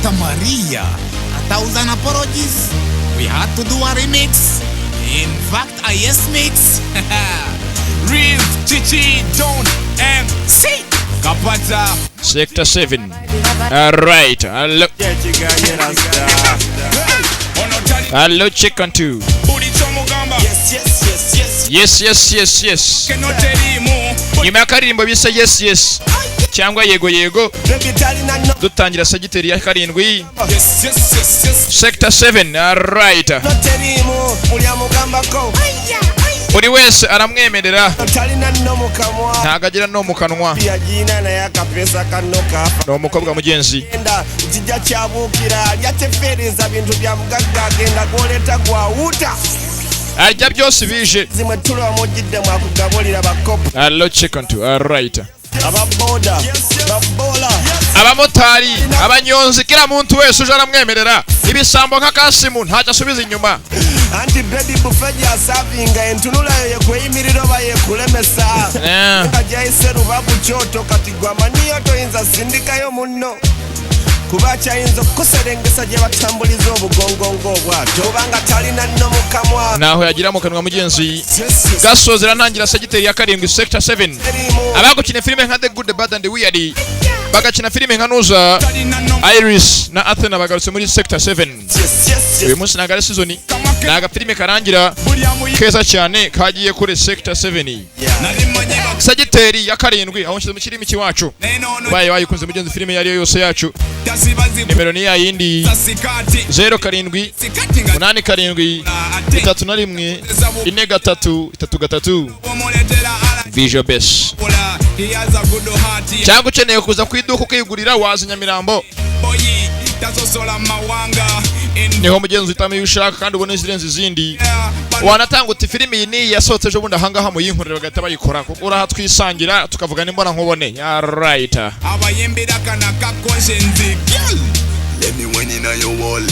Santa Maria. A thousand apologies. We had to do a remix. In fact, a yes mix. Real Chichi Don MC Kapata. Sector 7. Alright, hello. Hello, check on two. Yes, yes, yes, yes. Yes. Nyuma y'akaririmbo bise Yes Yes cyangwa Yego Yego, dutangira segiteri ya karindwi, Yes. Sector 7. Alright, buri wese aramwemerera, ntago agira no mu kanwa. Ni umukobwa mugenzi. Kijja kyabuukira lyatefereza bintu bya mugagga agenda gwoleta gwawuta. Arya byose bije. Zimwe tulwa mujjidde mwakugaburira bakopu. Hello, check on two. Alright. Ababoda babola. Abamotari, abanyonzi, kila muntu wese uje aramwemerera. Ibisambo nka Kasimu ntacyo asubiza inyuma. Anti baby buffet gyasavinga entunula yo yekweyimirira oba yekulemesa. Nga gyayise lubabu kyoto kati gwamaniyo toyinza sindikayo munno kuba kyayinza okukuserengesa gye batambuliza obugongo ng'obwato kubanga talina nno mu kamwa. Naho yagira mu kanwa mugenzi. Gasoza irantangira segiteri ya karindwi, Sector 7. Abagukina filime nka The Good, The Bad and The Weird, bagakina filime nka Nuza, Iris na Athena, bagarutse muri Sector 7 uyu munsi. Ntabwo ari season, ni agafilime karangira keza cyane kagiye kuri Sector 7, segiteri ya karindwi, aho nshyize mu kirimi cy'iwacu. Ubaye wayikunze mugenzi, filime iyo ari yo yose yacu, nimero ni ya yindi, 0787314333, Visual Base. Cyangwa ukeneye kuza ku iduka ukigurira, waza i Nyamirambo, niho mugenzi uhitamo iyo ushaka kandi ubona izirenze izindi. Wanatanga uti filimi iyi niyi yasohotse ejo bundi ahangaha, muyinkorere, bagahita bayikora kuko uraha twisangira tukavuga n'imbona nkubone. Alright. Abayimbira kana ka conscience girl. Let me win in your wall.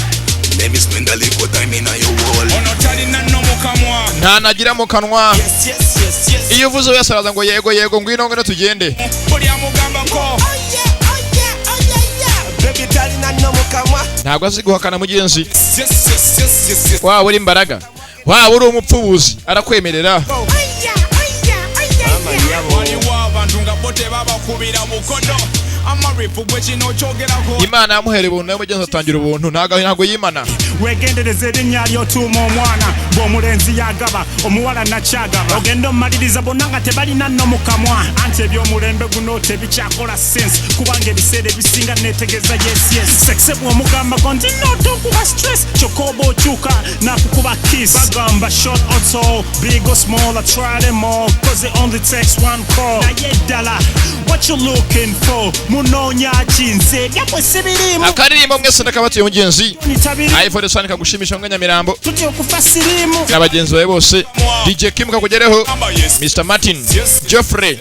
Let me spend a little time in your wall. Ono talina no mu kamwa. Ntanagira mu kanwa. Yes. Iyo uvuze wese araza ngo yego yego, ngwino ngwino tugende. Buli amugambako. Baby talina nno mu kamwa. Ntabwo azi guhakana mugenzi. Yes. Waba uri imbaraga, waba uri umupfubuzi, arakwemerera. Waliwo abantu nga bo tebabakubira bukodo amarifu gwe kino kyogerako. Imana yamuhereye ubuntu, nawe mugenzi atangira ubuntu, ntabwo yimana. Wegendereza erinnya lyotuuma omwana bw'omulenzi yagaba omuwala nakyagaba ogenda omumaliriza bonna nga tebalina nno mu kamwa anti eby'omulembe guno tebikyakola sense kubanga ebiseera ebisinga netegeeza yes sexe bw'omugambako nti no tonkuba stress kyokka oba okyuka nakukuba kiss. Bagamba short or tall, big or small, I try them all 'cause it only takes one call. Naye ddala what you looking for? Munoonya ki? Nze ebyammwe sibiriimu. Akaririmbo mwese ndakabatuye mugenzi. Nitabiri. iPhone sani kagushimisha mwe Nyamirambo tujye okufa siriimu. Na bagenzi bawe bose. DJ Kim kakugereho, Mr Martin, Geoffrey.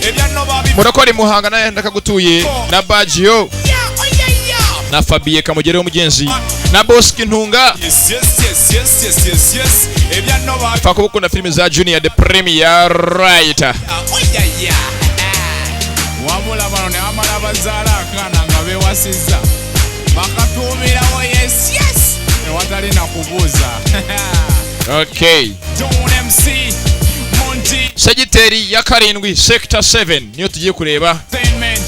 Ebyanno babi. Murakora Muhanga naye ndakagutuye, na Bagio na Fabie kamugereho mugenzi, na Boski Ntunga. Yes, ebyanno babi. Pfa kuba ukunda filime za Junior the Premier, right? Oyaya, wabula bano ne bamala bazaala akaana nga bewasizza bakatuumirawo yes ewatali na kubuuza. Okay. Don MC Monty. Segiteri ya karindwi, Sector 7, niyo tugiye kureba. Entertainment,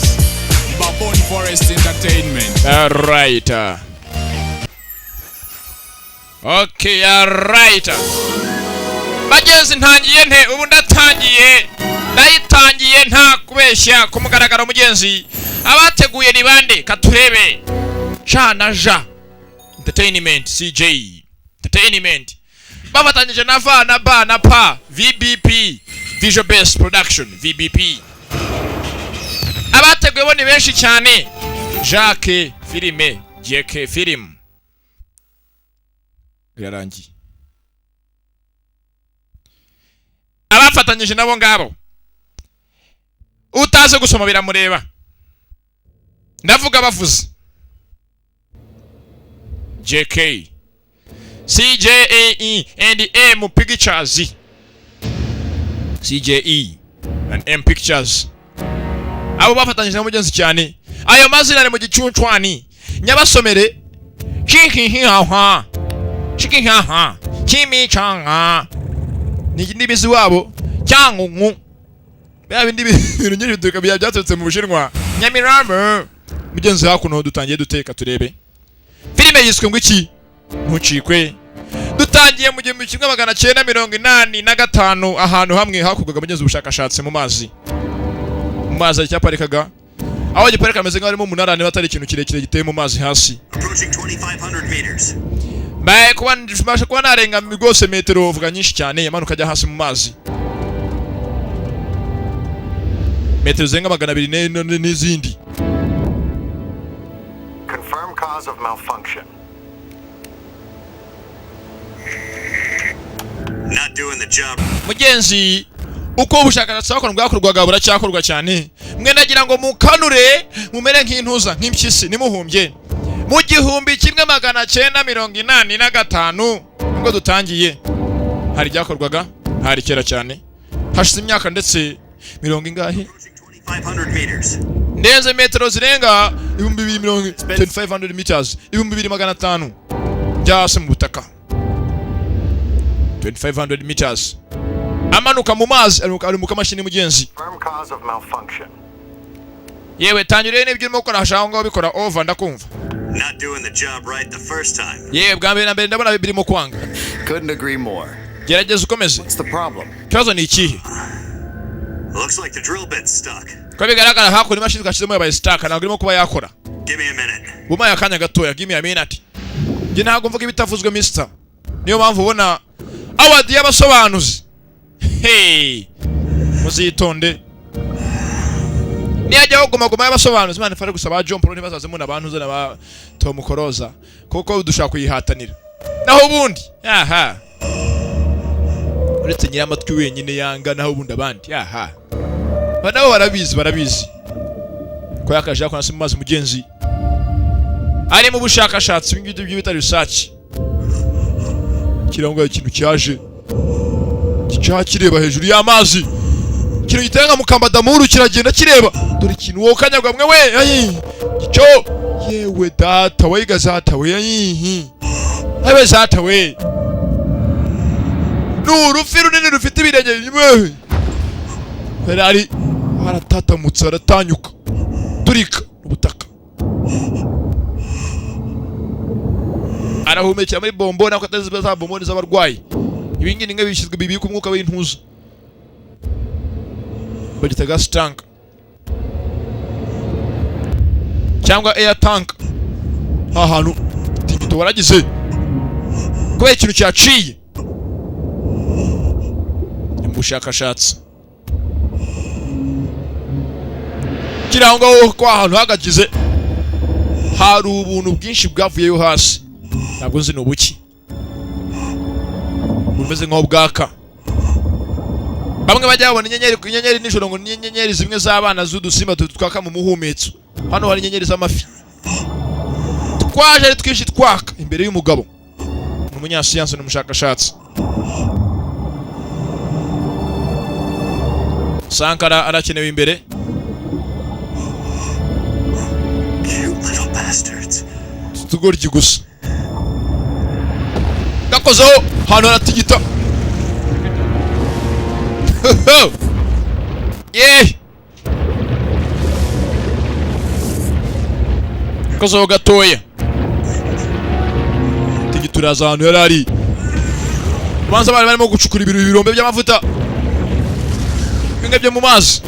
Baboon Forest Entertainment. Alright. Okay, alright. Bagenzi, ntangiye nte? Ubu ndatangiye. Ndayitangiye nta kubeshya ku mugaragaro mugenzi. Abateguye ni bande? Katurebe. Ca na Ja. Entertainment, CJ. Entertainment. Bafatanyije na V na B na P, VBP. Visual Base Production, VBP. Abateguye bo ni benshi cyane. Jacques Filime, JK Film. Birarangiye. Abafatanyije nabo ngabo. Utazi gusoma biramureba. Ndavuga bavuze. JK CJAE and M Pictures. CJE and M Pictures. Abo bafatanyije na mugenzi cyane. Ayo mazina ari mu gicuncwani. Nyabasomere chikihihaha chikihaha chimichanga ni indimi z'iwabo cyangungu, bya bindi bintu nyinshi bituruka byaturutse mu Bushinwa. Nyamirambo mugenzi, hakuno dutangiye duteka, turebe filime yiswe ngo iki? Ntucikwe. Dutangiye mu 1985, ahantu hamwe hakorwaga mugenzi ubushakashatsi mu mazi. Mu mazi icyaparikaga, aho giparika hameze nk'aho harimo umunara, niba atari ikintu kirekire giteye mu mazi hasi. Approaching 2,500 meters. Mbaye kuba mbasha kuba narenga rwose metero vuga nyinshi cyane, yamanuka ajya hasi mu mazi metero zirenga 200 n'izindi. Confirm cause of malfunction. Not doing the job. Mugenzi, uko ubushakashatsi bwakorwa bwakorwaga buracyakorwa cyane. Mwe nagira ngo mukanure mumere nk'intuza, nk'impyisi, nimuhumbye. Mu 1985 nibwo dutangiye, hari ibyakorwaga, hari kera cyane, hashize imyaka ndetse mirongo ingahe. 500 meters. Ndenze metero zirenga ibihumbi bibiri mirongo 2500 meters, 2500 bya hasi mu butaka, 2500 meters amanuka mu mazi, ari mu kamashini mugenzi. Confirm cause of malfunction. Yewe, tangira n'ibyo urimo gukora hashaka ngaho bikora. Over, ndakumva. Not doing the job right the first time. Yewe, bwa mbere na mbere ndabona birimo kwanga. Couldn't agree more. Gerageza ukomeze. What's the problem? Ikibazo ni ikihe? Looks like the drill bit's stuck. Ko bigaragara hakuno imashini twashyizemo yabaye stuck, ntabwo irimo kuba yakora. Give me a minute. Bumaye akanya gatoya. Give me a minute. Njye ntabwo mvuga ibitavuzwe, mister. Niyo mpamvu ubona award y'abasobanuzi. Hey, muzitonde, niyajyaho Guma Guma y'abasobanuzi, Imana ifashe gusa ba John Paul ntibazazemo n'abantu na ba Tom Koroza, kuko dushaka kuyihatanira. Naho ubundi aha uretse nyiramatwi wenyine yanga, naho ubundi abandi aha ba nabo barabizi, barabizi ko yakaje yakora mu mazi. Mugenzi ari mu bushakashatsi, ibi ngibi byo bita research. Kirango ikintu cyaje gica kireba hejuru y'amazi, ikintu giteye nka mukambadamuru kiragenda kireba. Dore ikintu wowe kanyagwa mwe we! Ayi gico, yewe data we, gazata we, ayi abe zata we! Ni urufi runini rufite ibirenge bimwe. Yari aratatamutse, aratanyuka, turika ubutaka, arahumekera muri bomboni, ako atazi za bomboni z'abarwayi. Ibi ngibi ni bishyizwe bibika umwuka w'intuza, bagita gas tank cyangwa air tank. Ahantu tingito waragize kubera ikintu cyaciye. Ni mu bushakashatsi kiri aho ngaho, ko ahantu hagagize hari ubuntu bwinshi bwavuyeyo hasi, ntabwo nzi ni ubuki, bumeze nk'aho bwaka. Bamwe bajya babona inyenyeri ku inyenyeri nijoro, ngo ni inyenyeri zimwe z'abana z'udusimba twaka mu muhumetso. Hano hari inyenyeri z'amafi twaje ari twinshi twaka imbere y'umugabo. Ni umunyasiyansi, ni umushakashatsi. Sankara arakenewe imbere. Cute little bastards. Utugoryi gusa. Gakozeho ahantu haratigita. Yeee, gakozeho gatoya, tigita uraza ahantu yari ari. Ubanza bari barimo gucukura ibirombe by'amavuta, bimwe byo mu mazi.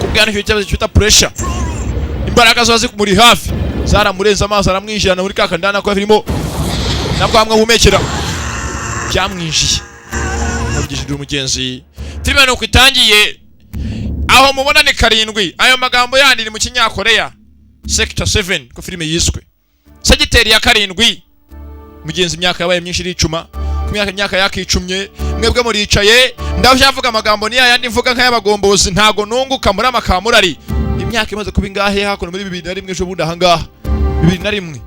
Kubwana icyo kibazo cyita pressure, imbaraga ziba zikumuri hafi zaramurenze, amazi aramwinjirana muri ka kandana ko birimo nabwo hamwe ahumekera byamwinjiye. Nabigishije umugenzi. Filime nuko itangiye. Aho mubona ni karindwi, ayo magambo yandi ni mu Kinyakoreya, sector 7 ko filime yiswe segiteri ya karindwi. Mugenzi, imyaka yabaye myinshi iricuma, ku myaka yakicumye. Mwebwe muricaye, ndavyavuga amagambo ni yayandi mvuga nk'ay'abagombozi, ntago nunguka muri amakamurari. Imyaka imaze kuba ingahe hakuno muri 2001, ejo bundi ahangaha 2001.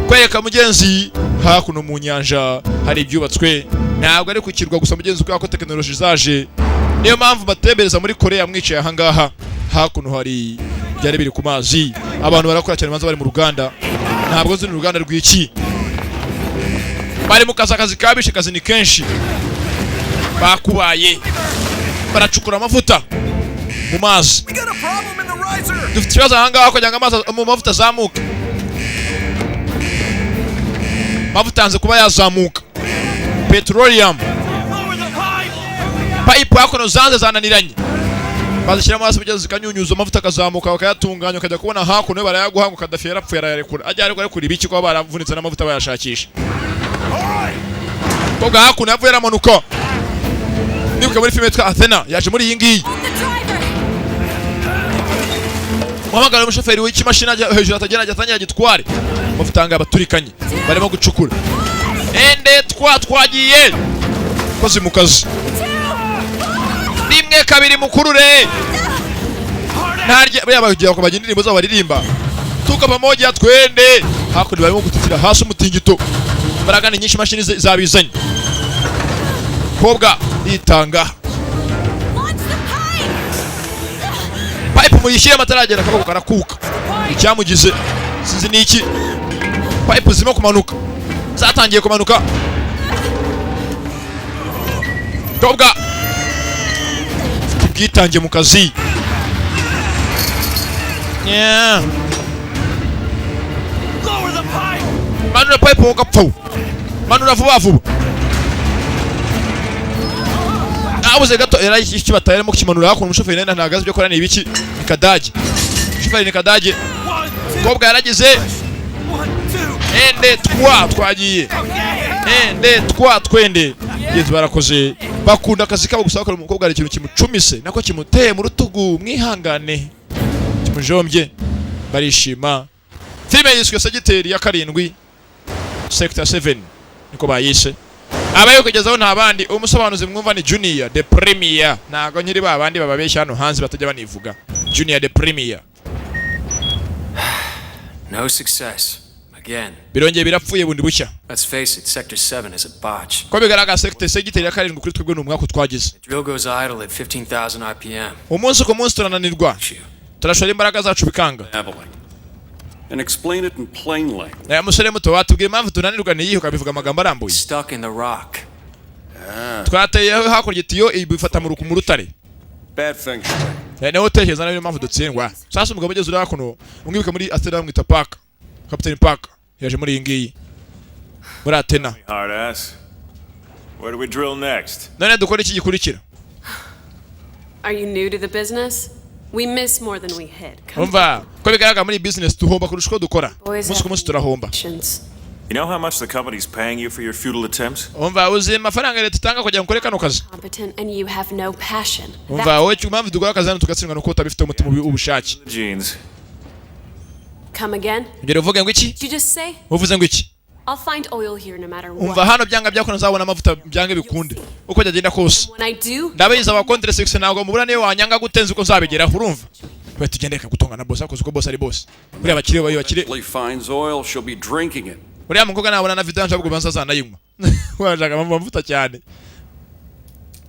Kwereka mugenzi, hakuno mu nyanja hari ibyubatswe, ntabwo ari ku kirwa gusa mugenzi, kubera ko tekinoloji zaje, niyo mpamvu batembereza muri Korea mwicaye ahangaha. Hakuno hari Byari biri ku mazi. Abantu barakora cyane, banza bari mu ruganda, ntabwo nzi ni uruganda rw'iki. Bari mu kazi, akazi kabishe, akazi ni kenshi bakubaye. Baracukura amavuta mu mazi. Dufite ikibazo ahangaha kugira ngo amazi mu mavuta azamuke. Amavuta yanze kuba yazamuka, petroleum pipe hakuno zanze, zananiranye. Bazishyiramo hasi kugeza zikanyunyuza, amavuta akazamuka, bakayatunganya, ukajya kubona hakuno barayaguha ngo Kadafi yarapfuye, arayarekura. Ajya ariko arekura ibiki kuba baravunitse n'amavuta bayashakisha? Kobwa hakuno yavuye aramanuka. Nibuka muri filime yitwa Athena, yaje muri iyi ngiyi. Muhamagara umushoferi w'ikimashini ajya hejuru, atagera ajya atangira agitware amavuta. Ahangaha baturikanye barimo gucukura. Ende twa twagiye kozi mu kazi. Rimwe, kabiri, mukurure ntarya. Buriya bagira ko bagira indirimbo zabo baririmba, tuka pamoja twende. Hakurya barimo gutitira hasi, umutingito, imbaraga ni nyinshi, imashini zabizanye. Kobwa yitanga pipe, muyishyire ataragera, akaboko karakuka. Icyamugize sinzi ni iki. Pipe zirimo kumanuka, zatangiye kumanuka. Kobwa ufite ubwitange mu kazi. Yeah. Manura pipe ugapfa, manura vuba vuba. Abuze gato yari ikibataye, arimo kukimanura hakuno. Umushoferi nawe ntabwo azi ibyo akora ni ibiki. Ni kadage, umushoferi ni kadage. Kobwa yaragize ende twa twagiye, ende twa twende. Genzi barakoze, bakunda akazi kabo gusa bakora. Umukobwa hari ikintu kimucumise, nako kimuteye mu rutugu, mwihangane, kimujombye. Barishima. Filime yiswe Segiteri ya karindwi, Sector 7 niko bayise. Abayo kugezaho nta bandi, umusobanuzi mwumva ni Junior the Premier. Ntago nkiri ba bandi bababeshya hano hanze batajya banivuga. Junior the Premier. No success. Again. Birongeye birapfuye bundi bushya. Let's face it, Sector 7 is a botch. Ko bigaragara, segiteri ya karindwi kuri twebwe ni umwaka twagize. Drill goes idle at 15,000 RPM. Umunsi ku munsi turananirwa, turashora imbaraga zacu bikanga. Babbling. And explain it in plain language. Aya musore muto, watubwiye impamvu tunanirwa niyihe, ukabivuga amagambo arambuye? Stuck in the rock. Twateye hakurya itiyo ibifata mu rutare. Bad feng shui. Nawe utekereza nayo impamvu dutsindwa. Sasa umugabo ugeze uri hakuno, umwibuke muri Athena, bamwita Park, Captain Park, yaje muri iyi ngiyi, muri Athena. Hard ass. Where do we drill next? None dukora iki gikurikira? Are you new to the business? We miss more than we hit. Come Umva, ko bigaragara muri iyi business duhomba kurusha uko dukora. Boys Umunsi ku munsi turahomba. You know how much the company's paying you for your futile attempts? Umva, uzi amafaranga leta itanga kugira ngo ukore kano kazi? Competent and you have no passion. Umva wowe, impamvu dukora akazi hano tugatsindwa nuko utabifite umutima w'ubushake. Jeans. Come again? Ngero uvuge ngo iki? Did you just say? Uvuze ngo iki? I'll find oil here no matter Umva, what. hano byanga byakora nzabona amavuta, byange bikunde, uko byagenda kose. When I do, Ndabizi, abakontere six ntabwo mubura, niyo wanyanga gute nzi uko nzabigeraho. Urumva we, tugende gutongana boss akoze uko boss ari boss. Buriya bakire bayo bakire. Eventually finds oil, she'll be drinking it. Uriya mukobwa nabona na vidange ahubwo banza azanayinywa, washaka amavuta cyane.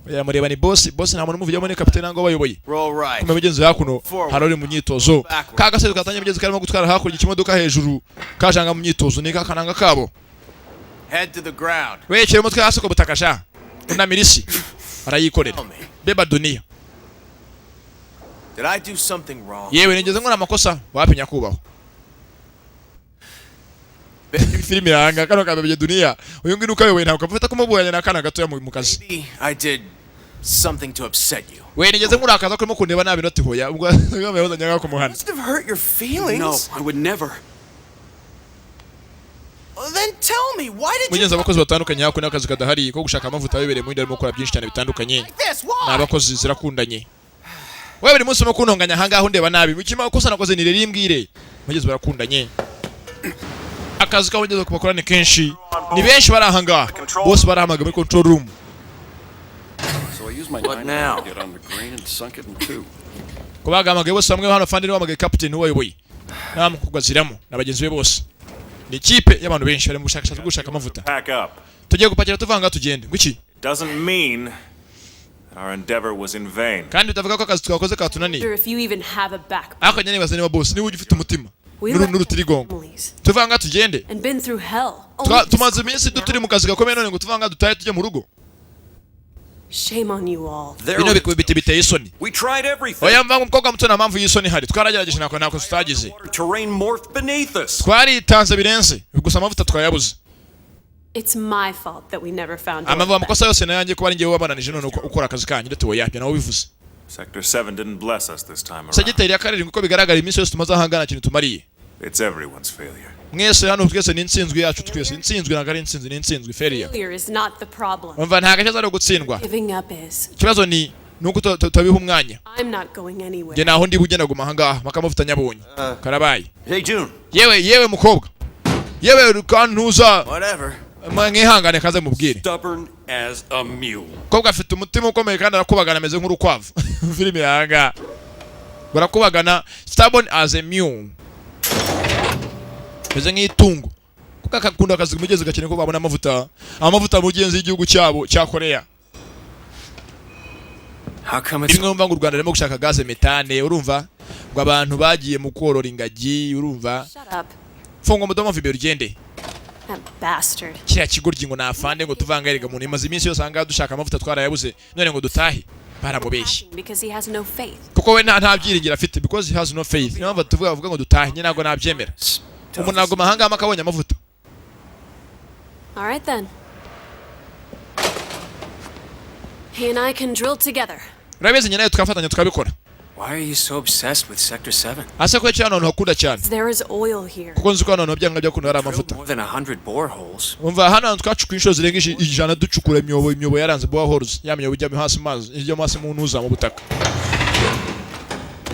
Yamureba ni boss, boss nta muntu umuvugiyemo, ni kapiteni nangwa bayoboye. Roll right. Kumbe mugenzi hakuno hari uri mu myitozo, ka gasore katangiye, mugenzi karimo gutwara hakurya ikimodoka hejuru, kajanga mu myitozo, ni kakananga kabo. Head to the ground. Wekera umutwe hasi ku butaka sha, unamira isi arayikorera. Beba dunia. Did I do something wrong? Yewe, nigeze nkora amakosa? Wapi nyakubahwa. Filime iranga kano kabebye dunia, uyu nguyu ukayoboye ntabwo kapfata kumuburanya n'akana gatoya mu kazi. Maybe I did something to upset you. We, nigeze nkurakaza kurimo kundeba nabi? Noti hoya, ubwo yahoze nyanga kumuhana. Must have hurt your feelings. No, I would never. Well, then tell me, why did you Mugenzi, abakozi batandukanye hakuno, akazi kadahari ko gushaka amavuta bibereye mu barimo gukora byinshi cyane bitandukanye. This? Why? Ni abakozi zirakundanye. Wewe buri munsi urimo kuntonganya ahangaha, undeba nabi, ikima kosa nakoze ni rero imbwire. Mugenzi, barakundanye, akazi kabo ngeze kubakora ni kenshi, ni benshi bari ahangaha, bose barahamagaye muri control room. So I used my What nine now? to get on the grain and sunk it in two. Ko bagahamagaye bose bamwe hano, fandi niwe wahamagaye, captain ubayoboye nta mukobwa ziramo na bagenzi be bose. Ni ikipe y'abantu benshi bari mu bushakashatsi bwo gushaka amavuta. Pack up. Tugiye gupakira tuvanga tugende ngo iki? Doesn't mean that Our endeavor was in vain. Kandi utavuga ko akazi twakoze katunaniye. Or if you even have a backbone. Ariko njye nibaza niba boss niba ujya ufite umutima We left n'urutirigongo, families tuva ngaha tugende. and been through hell. Tumaze iminsi turi mu kazi gakomeye, none ngo tuva ngaha dutahe tujye mu rugo. Shame on you all. Bino biteye isoni. We tried everything. Oya, mva umukobwa muto, nta mpamvu y'isoni ihari. Twaragerageje, ntako tutagize. Terrain morphed beneath us. Twaritanze birenze, gusa amavuta twayabuze. It's my fault that we never found oil. Amavuta, amakosa yose nayanjye kuba ari njyewe wabananije none uko ukora akazi kanyu ndetse oya, nawe ubivuze. Sector 7 didn't bless us this time around. Segiteri ya karindwi, uko bigaragara, iminsi yose tumaze ahangana kintu tumariye. It's everyone's failure. Mwese hano, twese ni intsinzwi yacu twese. Intsinzwi ntabwo ari intsinzi, ni intsinzwi, failure. Failure is not the problem. Umva, nta gace ari gutsindwa. Giving up is. Ikibazo ni uko tutabiha umwanya. I'm not going anywhere. Njye naho ndi bugenda guma ahangaha mpaka amavuta nyabonye karabaye. Hey, June. Yewe, yewe mukobwa, yewe kantuza. Whatever. Mwihangane kaze mubwire. Stubborn as a mule. Mukobwa afite umutima ukomeye kandi arakubagana, ameze nk'urukwavu. Filime yanga barakubagana. Stubborn as a mule, ameze nk'itungo kuko akakunda akazi. Mugezi gakeneye ko babona amavuta, amavuta mugenzi y'igihugu cyabo cya Korea. How come it's Rimwe wumva ngo u Rwanda rurimo gushaka gaze metane, urumva ngo abantu bagiye mu korora ingagi, urumva. Shut up. Funga umudomo, mva imbere ugende. That bastard. Kiriya kigoryi ngo nafande ngo tuvanga. Erega umuntu imaze iminsi yose ahangaha dushaka amavuta twarayabuze, none ngo dutahe, baramubeshye. Because he has no faith. Kuko we nta byiringiro afite, because he has no faith. Niyo mpamvu tuvuga, bavuga ngo dutahe. Njye ntabwo nabyemera, umuntu naguma ahangaha akabonye amavuta. All right then. He and I can drill together. Urabizi, njye nawe tukafatanya tukabikora. Why are you so obsessed with Sector 7? Ase ko hano hantu hakunda cyane? There is oil here. Kuko nzi ko hano hantu byanga byakunda hari amavuta. More than 100 boreholes. Umva, hano hantu twacukuye inshuro zirenga 100 ducukura imyobo. Imyobo yaranze, boreholes, ya myobo ijya hasi mu mazi, ijya hasi mu ntuza, mu butaka,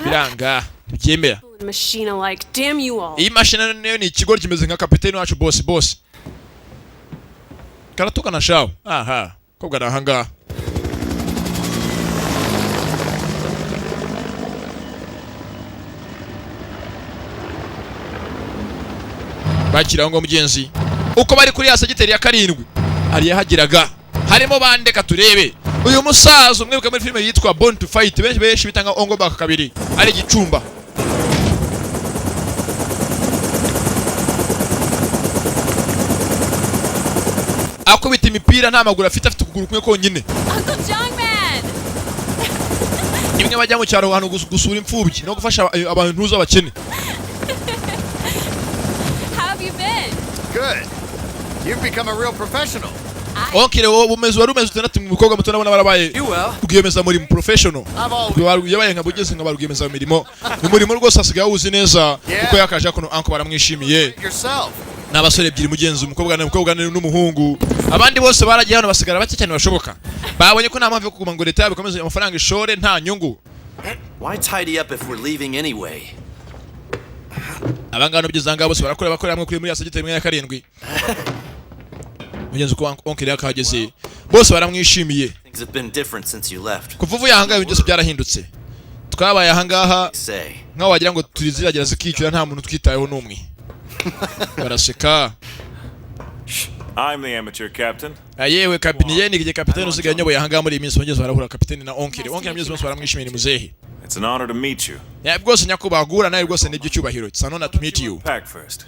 biranga, ntibyemera. And machine alike. Damn you all. Iyi mashini nayo ni ikigo kimeze nka kapiteni wacu, boss, boss karatukana shawo. Aha kobwa ni ahangaha. Bakira aho ngo mugenzi uko bari kuri ya segiteri ya karindwi hari yahagiraga harimo bande? Turebe uyu musaza umwibuka muri filime yitwa Born to Fight, benshi benshi bitanga Ong Bak kabiri, ari igicumba. Akubita imipira nta maguru afite, afite ukuguru kumwe konyine. Uncle Jongman! Imwe bajya mu cyaro ahantu gusura imfubyi no gufasha abantu ntuzi abakene. How have you been? Good. You've become a real professional. Onkire, wowe umeze, wari umeze utandatu mu mukobwa muto, nabona barabaye rwiyemezamirimo, professional. Yabaye nka bugeze nka ba rwiyemezamirimo mu murimo rwose, asigaye awuzi neza kuko yakaje kuno. Uncle baramwishimiye. Yourself. Ni abasore ebyiri mugenzi, umukobwa n'umuhungu. Abandi bose baragiye hano, basigara bake cyane bashoboka. Babonye ko nta mpamvu yo kuguma ngo leta yabo ikomeze amafaranga ishore nta nyungu. Why tidy up if we're leaving anyway? Abangaba n'ubugeze ahangaha bose barakora, bakorera hamwe kuri muri ya segiteri imwe ya karindwi mugenzi. Uko onkiri yakahageze bose baramwishimiye. Things have been different since you left. Kuva uvuye ahangaha ibintu byose byarahindutse. Twabaye ahangaha Say. nkaho wagira ngo turiziragira zikicura, nta muntu twitayeho n'umwe. Baraseka. I'm the amateur captain. Ah, yewe kapiteni, ye ni kapiteni usigaye nyoboye ahangaha muri iyi minsi. Mugenzi barahura, kapiteni na onkiri. Onkiri mugenzi bose baramwishimiye, ni muzehe. It's an honor to meet you. Ya, rwose nyakubahwa, guhura nawe rwose ni iby'icyubahiro. It's an honor to meet you. Pack first.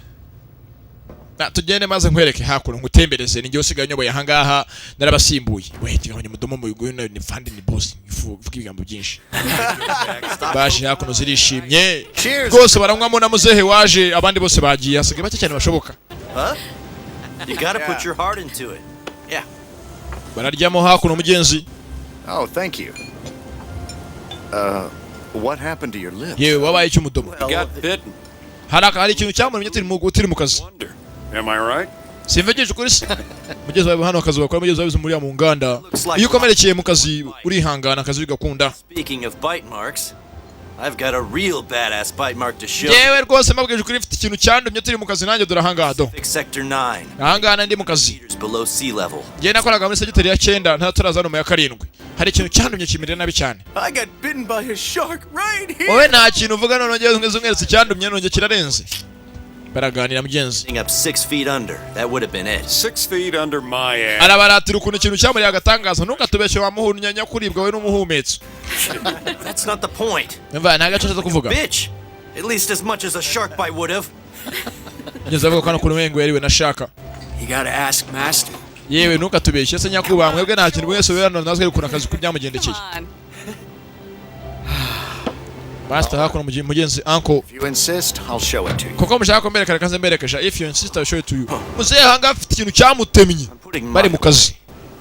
Na tugende maze nkwereke hakuno, ngutembereze. Ni njye usigaye nyoboye ahangaha, narabasimbuye. We kigabanya umudomo mu biguyu, ni fandi, ni boss, vuga ibigambo byinshi. Baje hakuno zirishimye rwose, baranywamo na muzehe waje. Abandi bose bagiye, hasigaye bake cyane bashoboka. Huh? You gotta put your heart into it. Yeah. Bararyamo hakuno mugenzi. Oh, thank you. What happened to your lips? Yewe, wabaye iki umudomo? You got bitten. Hari ikintu cyamuremye turi mu kazi. Am I right? Simvugije ukuri se mugezi wawe? Hano akazi bakora mugezi wawe muri mu nganda, iyo ukomerekeye mu kazi urihangana, akazi bigakunda. Speaking of bite marks, I've got a real badass bite mark to show. Yewe rwose, mbabwije ukuri, mfite ikintu cyandumye turi mu kazi nanjye. Dore ahangaha do. Pacific Sector 9, Ahangaha ndi mu kazi. meters below sea level. Njye nakoraga muri segiteri ya cyenda, ntataraza hano mu ya karindwi, hari ikintu cyandumye kimerera nabi cyane. I got bitten by a shark right here. Wowe nta kintu uvuga, none ngewe umweretse icyandumye, none kirarenze. Baraganira mugenzi. Up 6 feet under. That would have been it. 6 feet under my ass. Arabaratira ukuntu ikintu cyamuriye agatangaza. Ntukatubeshye wamuhunya nyakuribwa we n'umuhumetso. That's not the point. Umva, nta gace ashatse kuvuga. Bitch! At least as much as a shark bite would have. Mugenzi avuga ko hano ukuntu wengo yariwe na shark. You gotta ask Master. Yewe, ntukatubeshye se nyakubahwa, mwebwe nta kintu mwese wera natwe ukuntu akazi ko byamugendekeye. Master hakuno mugenzi uncle. If you insist, I'll show it to you. Kuko mushaka ko mbereka, reka nze mberekesha. If you insist, I'll show it to you. Muzehe ahanga afite ikintu cyamutemye bari mu kazi.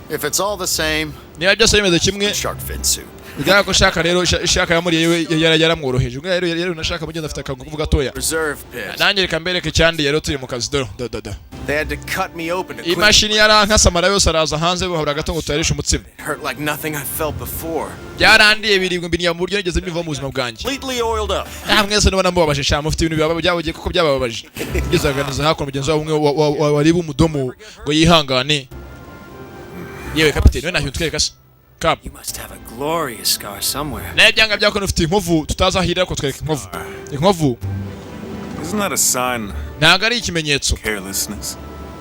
If it's all the same, Niba byose bimeze kimwe, shark fin soup. Bigaragara ko shark rero shark yamuriye we yaramworoheje. Ubwo rero na shark mugenzi afite akantu gatoya. Reserve pit. Nanjye reka mbereke cyandi rero turi mu kazi, dore do do do. They had to cut me open to clean. Imashini yarankasa, yose araza hanze, bahura gato ngo tuyarishe umutsima. It hurt like nothing I felt before. Byarandiye biribwa mbiriya mu buryo nigeze mbiva mu buzima bwanjye. Completely oiled up. Ah, mwese nubona mubabaje sha, mufite ibintu byabagiye kuko byabababaje. Ngeze aganiza hakuno mugenzi wabo umwe wariba umudomo ngo yihangane. Yewe kapiteni, we ntacyo twereka se kap? You must have a glorious scar somewhere. Nawe byanga byakora ufite inkovu tutazahirira, ariko twereka inkovu, inkovu. Isn't that a sign Ntabwo ari ikimenyetso carelessness?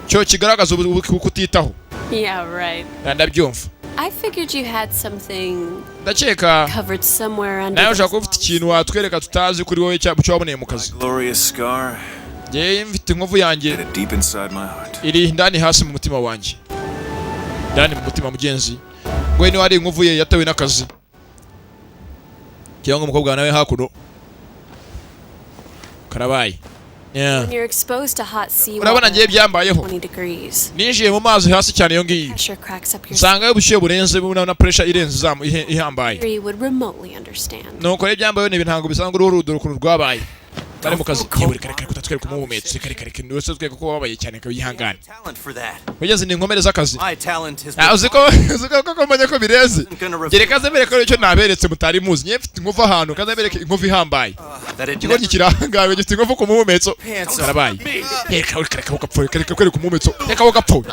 cyo kigaragaza kutitaho? Yeah, right. Ndabyumva. I figured you had something Ndakeka covered somewhere under. nawe ushobora kuba ufite ikintu watwereka tutazi kuri wowe cyo waboneye mu kazi. Glorious scar Njyewe mfite inkovu yanjye deep inside my heart. iri ndani hasi mu mutima wanjye, ndani mu mutima mugenzi ngo niba ari inkovu ye yatewe n'akazi cyangwa umukobwa nawe hakuno karabaye. Yeah. When you're exposed to hot seawater, Urabona ngiye byambayeho. 20 degrees, Ninjiye mu mazi hasi cyane iyo ngiyo, pressure cracks up your nsanga ubushyuhe burenze na pressure irenze izamu ihambaye. You would remotely understand. Nuko rero ibyambayeho ni ibintu ntabwo bisanzwe, uruhu rudora ukuntu rwabaye bari mu kazi. Yewe, reka reka kutatwereka umuhumetso, reka reka reka wese twereka ko wababaye cyane, reka wihangane. Talent for that. Mugezi ni inkomere z'akazi. My talent has Ah, uzi ko koko mbonye ko bireze, gereka ze mbereke icyo naberetse mutari muzi. Nyewe mfite inkovu ahantu, kaze mbereke inkovu ihambaye. That it Ikigoryi kirangaye gifite inkovu ku muhumetso. Karabaye, reka reka reka ugapfuye, reka reka kwereka umuhumetso, reka ugapfuye.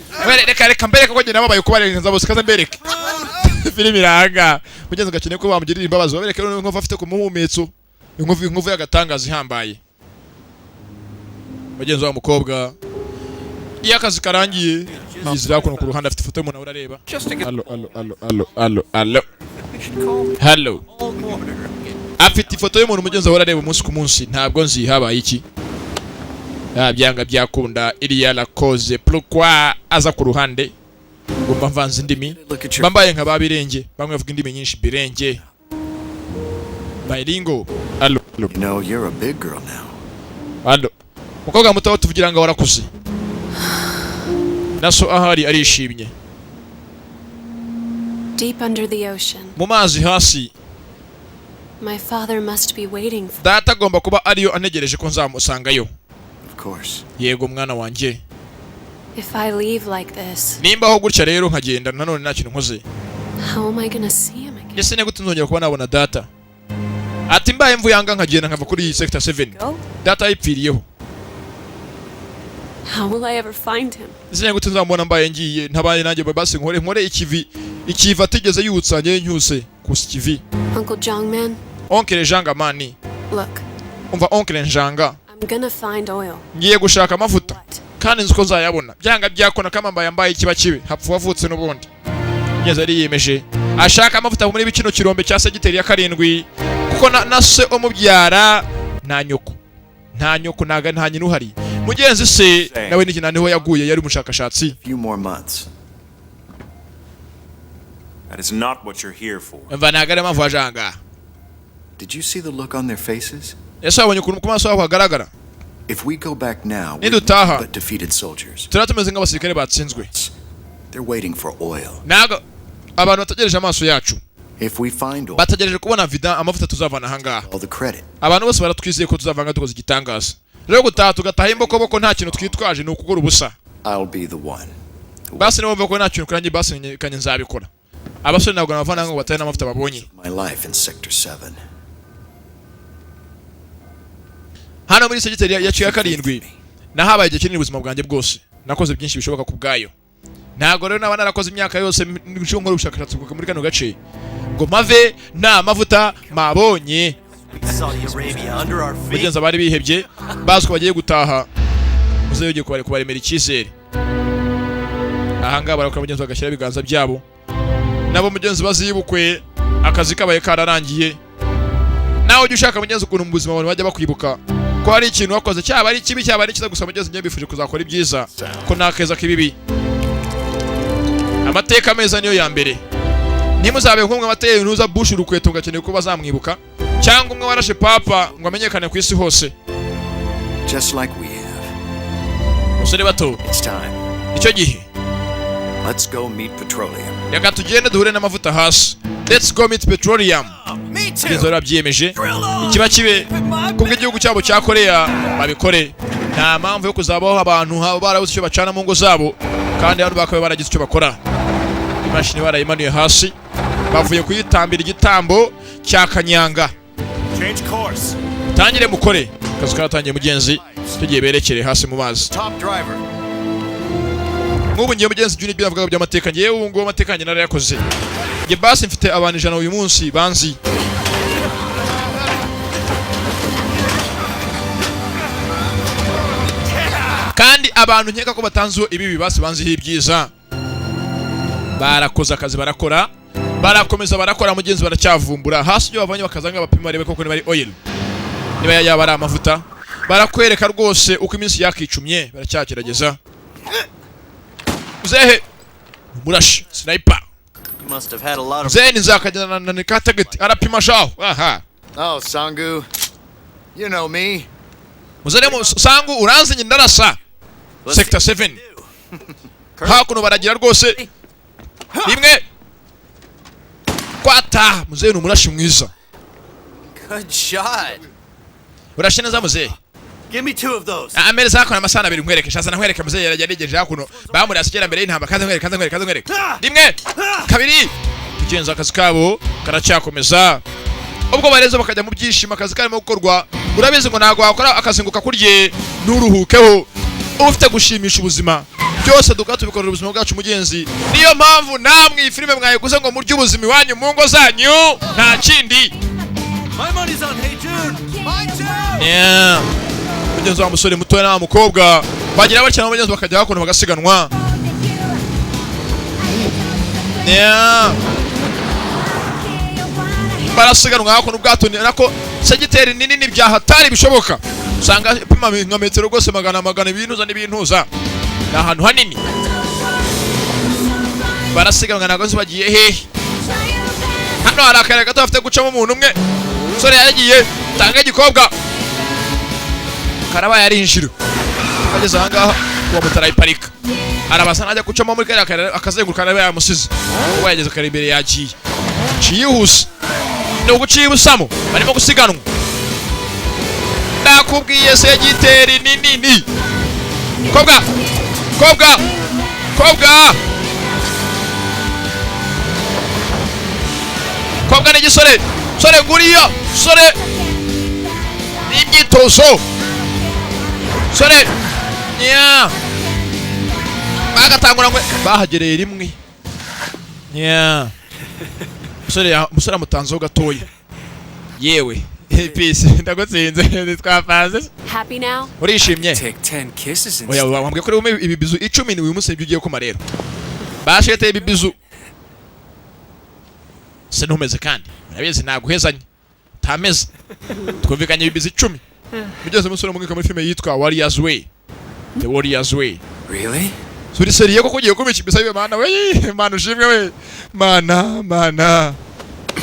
Reka reka mbereke ko njye nababaye kubarenza bose, kaze mbereke. Filimi iranga mugenzi gakeneye ko bamugirira imbabazi, babereke noneho inkovu afite ku muhumetso, inkovu y'agatangaza ihambaye. Mugenzi wa mukobwa iyo akazi karangiye yizira hakuno ku ruhande afite ifoto y'umuntu ahora areba. Allo, allo, allo, allo, allo, allo, hallo. Afite ifoto y'umuntu mugenzi ahora areba umunsi ku munsi. Ntabwo nzi habaye iki. Ah, byanga byakunda iriya lakoze pourquoi aza ku ruhande ngomba mvanze indimi, bambaye nka ba birenge, bamwe bavuga indimi nyinshi, birenge bilingo. Allo, allo. You know, you're a big girl now. Allo, mukobwa muto tuvugira ngo warakuze naso ahari arishimye. Deep under the ocean, Mu mazi hasi, my father must be waiting for data agomba kuba ariyo antegereje ko nzamusangayo. Of course. Yego mwana wanjye. If I leave like this, Nimba aho gutya rero nkagenda nanone nta kintu nkoze, how am I gonna see him again? Ese ni gute nzongera kuba nabona data? Ati mbaye mvuyanga nkagenda nkava kuri iyi sector 7, data yipfiriyeho, How will I ever find him? Ese ni gute nzamubona mbaye ngiye ntabaye nanjye? Basi nkore ikivi, ikivi atigeze yutsa njye nyuse kusa ikivi. Uncle Jongman, Oncle Jangamani, look, umva Oncle Njanga, I'm gonna find oil. Ngiye gushaka amavuta kandi nzi ko nzayabona byanga byakona kama mbaye mbaye ikiba kibi hapfa wavutse n'ubundi. Ngeze ariyemeje ashaka amavuta muri kino kirombe cya segiteri ya 7, kuko na se umubyara nta nyoko, nta nyoko, ntaga nta nyina uhari. Mugenzi se nawe n'ikina niho yaguye, yari umushakashatsi. Few more months. That is not what you're here for. Umva, ntago ari mpamvu waje ahangaha. Did you see the look on their faces? Ese wabonye ukuntu ku maso yabo hagaragara? If we go back now, we're Nidutaha, but defeated soldiers. turaba tumeze nk'abasirikare batsinzwe. They're waiting for oil. Ntago abantu bategereje amaso yacu. If we find oil, Bategereje kubona vida amavuta tuzavana ahangaha. all the credit. Abantu bose baratwizeye ko tuzavanga dukoze igitangaza. Rero gutaha tugataha imbokoboko nta kintu twitwaje ni ukugura ubusa. I'll be the one. Basi niba ko nta kintu kurangiye, basi kanye nzabikora. Abasore ntabwo nabavana ngo batahe n'amavuta babonye. My life in Sector 7. Hano muri segiteri yacu ya 7 nahabaye igihe kinini ubuzima bwanjye bwose, nakoze byinshi bishoboka ku bwayo. Ntabwo rero naba narakoze imyaka yose nkora ubushakashatsi muri kano gace ngo mpave nta mavuta mabonye. Saudi Arabia under our feet. Mugenzi abari bihebye bazi ko bagiye gutaha. Muzehe ugiye kubaremera icyizere. Ahangaha barakora mugenzi, bagashyira ibiganza byabo nabo mugenzi, bazibukwe akazi kabaye kararangiye. Nawe ujya ushaka mugenzi ukuntu mu buzima abantu bajya bakwibuka ko hari ikintu wakoze, cyaba ari kibi, cyaba ari cyiza. Gusa mugenzi, njye mbifuje kuzakora ibyiza, ko nta keza k'ibibi. Amateka meza niyo ya mbere. Ntimuzabe nk'umwe wateye ntuza Bush urukweto ngo akeneye ko bazamwibuka, cyangwa umwe warashe papa ngo amenyekane ku isi hose. Just like we have. Basore bato. It's time. Icyo gihe. Let's go meet petroleum. Reka tugende duhure n'amavuta hasi. Let's go meet petroleum. Mugenzi bari babyiyemeje, ikiba kibe kubw'igihugu cyabo cya Korea babikore. Nta mpamvu yo kuzabaho abantu barabuze icyo bacana mu ngo zabo, kandi hano bakaba baragize icyo bakora. Imashini barayimanuye hasi, bavuye kuyitambira igitambo cya kanyanga. Change course. Tangire mukore akazi karatangiye mugenzi, tugiye berekere hasi mu mazi. Top driver. Nk'ubu ngiye mugenzi jya ibyo navugaga by'amateka, ngewe ubu ngubu amateka yanjye narayakoze. Njye basi mfite abantu 100 uyu munsi banzi. Kandi abantu nkeka ko batanziho ibibi, basi banziho ibyiza. Barakoze akazi, barakora, barakomeza barakora mugenzi, baracyavumbura hasi ibyo bavanye, bakaza ngo bapima barebe koko niba ari oil, niba yaba ari amavuta. Barakwereka rwose uko iminsi yakicumye, baracyagerageza. Muzehe murashe sniper. You must have had a lot of. Muzehe nzakagenda na katageti arapima shaho aha. Oh, Sangu. You know me. Muzehe sangu uranzi njye ndarasa sector 7 hakuno baragira rwose rimwe kwata. Muzehe ni umurashi mwiza. Good shot. Urashe neza muzehe. Give me two of those. Amereza hakuno amasahani abiri nkwereke, shaza nkwereke. Muzehe yaragejeje hakuno bamurasa kera mbere y'intambara. Kaza nkwereke, kaza nkwereke, kaza nkwereke. Rimwe, kabiri. Kugenza akazi kabo karacyakomeza. Ubwo bareze bakajya mu byishimo, akazi karimo gukorwa. Urabizi ngo ntabwo wakora akazi ngo kakurye nturuhukeho, ufite gushimisha ubuzima. Byose dukora tubikorera ubuzima bwacu mugenzi. Niyo mpamvu namwe iyi filime mwayiguze ngo murye ubuzima iwanyu mu ngo zanyu, nta kindi. My money's on Hey Jude. Mine too. Yeah. Mugenzi wa musore mutoya na mukobwa bagira batya, nabo mugenzi bakajya hakuno bagasiganwa. Yeah. Barasiganwa hakuno ubwato ni nako segiteri ni nini bya hatari bishoboka. Usanga ipima nka metero rwose magana magana, ibintuza n'ibintuza. Ni ahantu hanini. Barasiganwa ntabwo nzi bagiye hehe. Hano hari akayira gato bafite gucamo umuntu umwe. Umusore yaragiye tanga igikobwa. Karabaye ari inshiro. Ageze aha ngaha uwo mutara ayiparika. Arabasa najya gucamo muri kariya kayira akazenguruka araba yamusize. Uwo yageze kare imbere yagiye. Ciyihuse. Ni uguciye ibusamo barimo gusiganwa. Nakubwiye segiteri ni nini. Kobwa! Kobwa! Kobwa! Kobwa ni igisore! Sore nguriya! Sore! Ni imyitozo! Sore! Nya! Bagatangura ngo bahagereye rimwe. Nya! Musore amutanzeho gatoya. Yewe, peace, ndagutsinze ntitwapanze. Happy now? Urishimye? Take 10 kisses Oya, wambwiye ko uri ibibizu 10 ni uyu munsi ibyo ugiye kuma rero. Bashete ibibizu. Se ntumeze kandi. Urabizi naguhezanye. Tameze. Twumvikanye ibibizu 10. Mugeze umusore umwe muri filime yitwa Warriors Way. The Warriors Way. Really? Suri seriye koko ugiye kumpa ikibisa bibe mana we, mana ushimwe we. Mana, mana.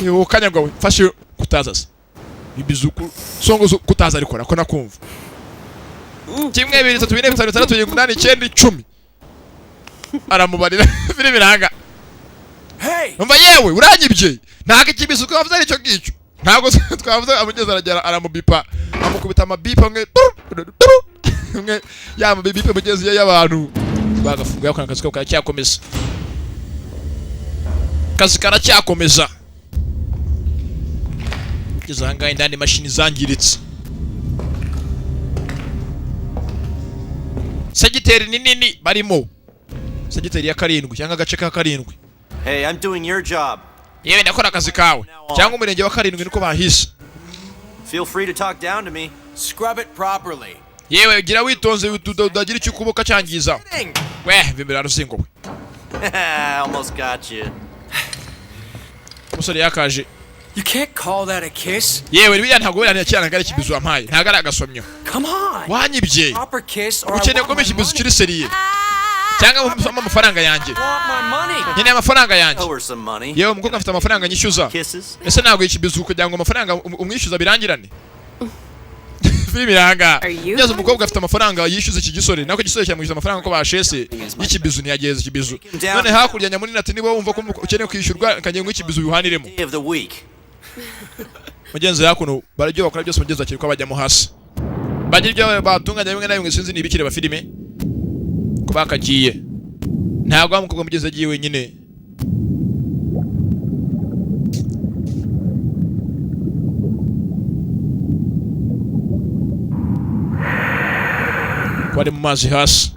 Yo kanyagwa we, fashe kutaza se. Ibizu ku songo kutaza ariko nako nakumva. 1 2 3 4 5 6 7 8 9 10. Aramubarira filime iranga. Hey! Umva yewe uranyibye. Ntago ikibizu twavuze ari cyo ngicyo. Ntago twavuze amugeze aragera aramubipa. Amukubita amabipa amwe umwe ya mabipa mugeze y'abantu. Bagafunga yakora akazi kabo karacyakomeza. Akazi karacyakomeza. Kugeza aha ngaha indani imashini zangiritse. Segiteri ni nini barimo. Segiteri ya karindwi cyangwa agace ka karindwi. Hey, I'm doing your job. Yewe ndakora akazi kawe. Cyangwa umurenge wa karindwi niko bahise. Feel free to talk down to me. Scrub it properly. Yewe, gira witonze, utagira icyo ukuboka cyangiza. We bibera ruzingo we. Almost got you. Umusore yakaje. You can't call that a kiss. Yewe, biriya ntabwo, biriya ntiyacyana, ntabwo ari ikibizu wampaye, ntabwo ari agasomyo. Come on. Wanyibye. Proper kiss or I Ukeneye want kumpa my ikibizu money. kiri sérieux cyangwa mpa amafaranga yanjye. Want my money. Nkeneye amafaranga yanjye. Owe her some money. Yewe, umukobwa afite amafaranga nyishyuza. Kisses. Ese ntabwo ikibizu kugira ngo amafaranga umwishyuza birangirane? Filime iranga neza. Umukobwa afite amafaranga yishyuza iki gisore, nako igisore cyamwishyuza amafaranga ko bashese y'ikibizu, ntiyageza ikibizu. None hakurya nyamunini ati: "Niba wumva ko ukeneye kwishyurwa, kagiye ngo ikibizu bihaniremo." Day of the week. Mugenzi, hakuno baribyo bakora byose. Mugenzi akiri ko bajyamo hasi, bagira ibyo batunganya bimwe na bimwe, sinzi ni ibikire filime ko bakagiye. Ntabwo wa mukobwa, mugenzi, agiye wenyine. Ko bari mu mazi hasi,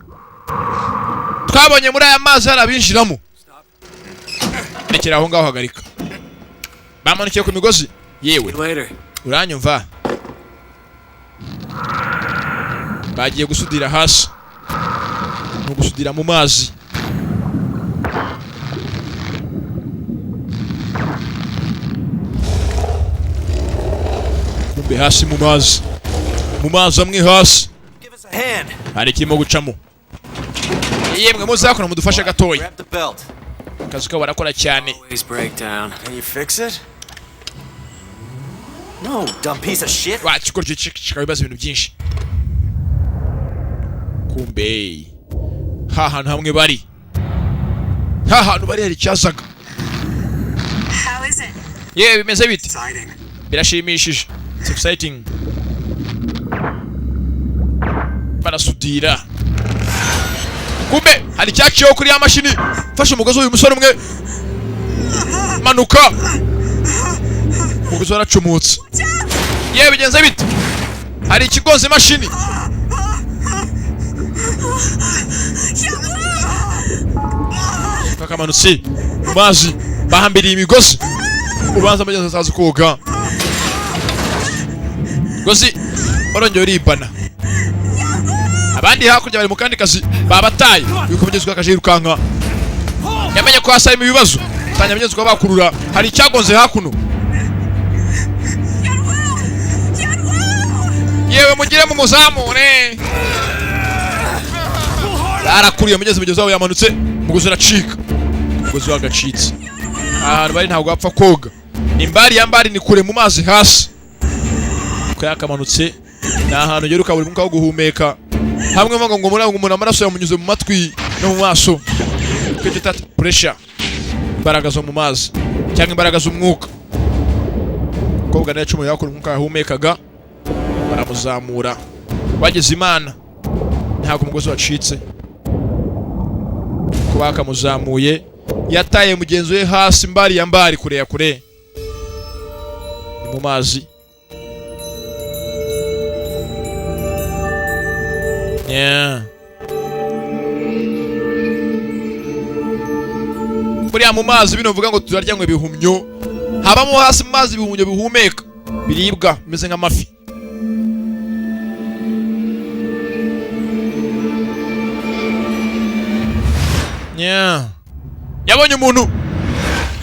twabonye muri aya mazi hari abinjiramo. Rekera aho ngaho, hagarika. Bamanukiye ku migozi. Yewe. Later. Uranyumva? Bagiye gusudira hasi, ni ugusudira mu mazi. Kumbe hasi mu mazi, mu mazi amwe hasi Hand. hari ikirimo gucamo. Yemwe, muzakora mudufashe gatoya. Grab the belt. Akazi kabo barakora cyane. Always break down. Can you fix it? No, dumb piece of shit. Wa kigoryi kikaba ibibazo, ibintu byinshi. Kumbe ha hantu hamwe bari, ha hantu bari hari icyazaga. How is it? Yewe, bimeze bite? Birashimishije. It's exciting. Barasudira. Kumbe hari icyaciyeho kuri ya mashini. Fashe umugozi w'uyu musore umwe, manuka. Umugozi waracumutse. Yewe, bigenze bite? Hari ikigonze imashini. Kakamanutse mu mazi, bahambiriye imigozi. Ubanza mugenzi atazi koga. Gozi barongeye uribana. Abandi hakurya bari mu kandi kazi, babataye. Yuko mugenzi we akaje yirukanka, yamenye ko hasi harimo ibibazo. Tangira mugenzi we bakurura, hari icyagonze hakuno. Yewe, mugire mu muzamure. Barakuriye mugenzi, mugenzi wabo yamanutse, umugozi uracika. Umugozi wagacitse. Ahantu bari ntabwo bapfa koga, ni mbari ya mbari, ni kure mu mazi hasi. Ko yakamanutse, ni ahantu ugera ukabura umwuka wo guhumeka. Hamwe bavuga ngo muri umuntu amaraso yamunyuze mu matwi no mu maso. Twita pressure, imbaraga zo mu mazi cyangwa imbaraga z'umwuka. Umukobwa nawe yacumuye yakora umwuka yahumekaga. Baramuzamura, bageze Imana ntabwo umugozi wacitse. Ko bakamuzamuye, yataye mugenzi we hasi mbari ya mbari, kure ya kure, ni mu mazi. Yeah. Buriya mu mazi bino bivuga ngo turarya ngo ibihumyo, habamo hasi mu mazi ibihumyo bihumeka, biribwa, bimeze nk'amafi. Yeah. Yabonye umuntu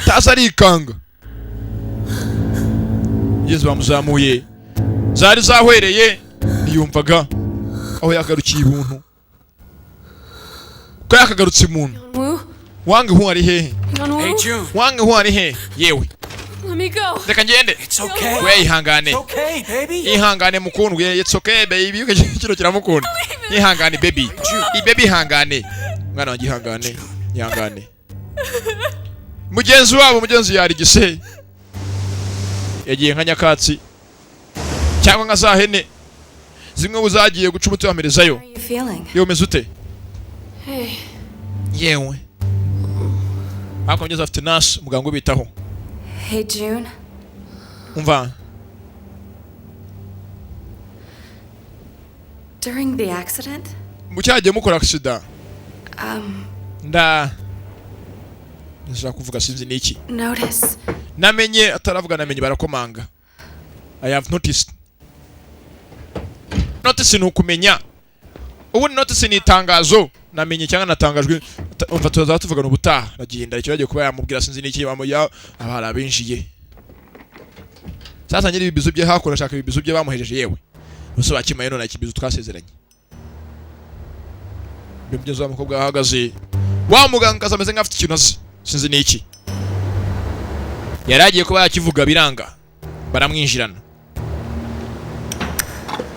taza arikanga. Yezu bamuzamuye, zari zahwereye, ntiyumvaga aho yagarukiye ibuntu, ko yakagarutse umuntu. Woo? Wange hu ari hehe? Hey, June. Wange hu ari hehe? Yewe. Let me go. Reka ngende. Okay. We, ihangane. It's okay, baby. Ihangane mukundwe. It's okay, baby. Kino kiramukunda. Ihangane, baby. I baby, ihangane mwana wanjye, ihangane, ihangane. Mugenzi wabo, mugenzi yarigise, yagiye nka nyakatsi cyangwa nka za hene zimwe uzagiye guca umuti wamerezayo. How are you feeling? Yewe, umeze ute? Hey. Yewe, ariko mugenzi afite nasi, umuganga ubitaho. Hey, June. Umva. During the accident, Mu cyagiye mukora accident, nda ndashaka kuvuga, sinzi niki. Notice Namenye ataravuga, namenye barakomanga. I have noticed. Notice ni ukumenya. Ubundi notice ni itangazo. Namenye cyangwa natangajwe. Umva tuzaba tuvugana ubutaha. Aragenda icyo yagiye kuba yamubwira sinzi n'iki bamuya abara abinjiye. Sasa nyiri ibibizo bye hakuno ashaka ibibizo bye bamuhejeje yewe. Bose bakimaye none ikibizo twasezeranye. Bimugeze wa mukobwa ahagaze. Wa muganga ameze nk'afite ikintu azi. Sinzi n'iki. Yaragiye kuba yakivuga biranga. Baramwinjirana.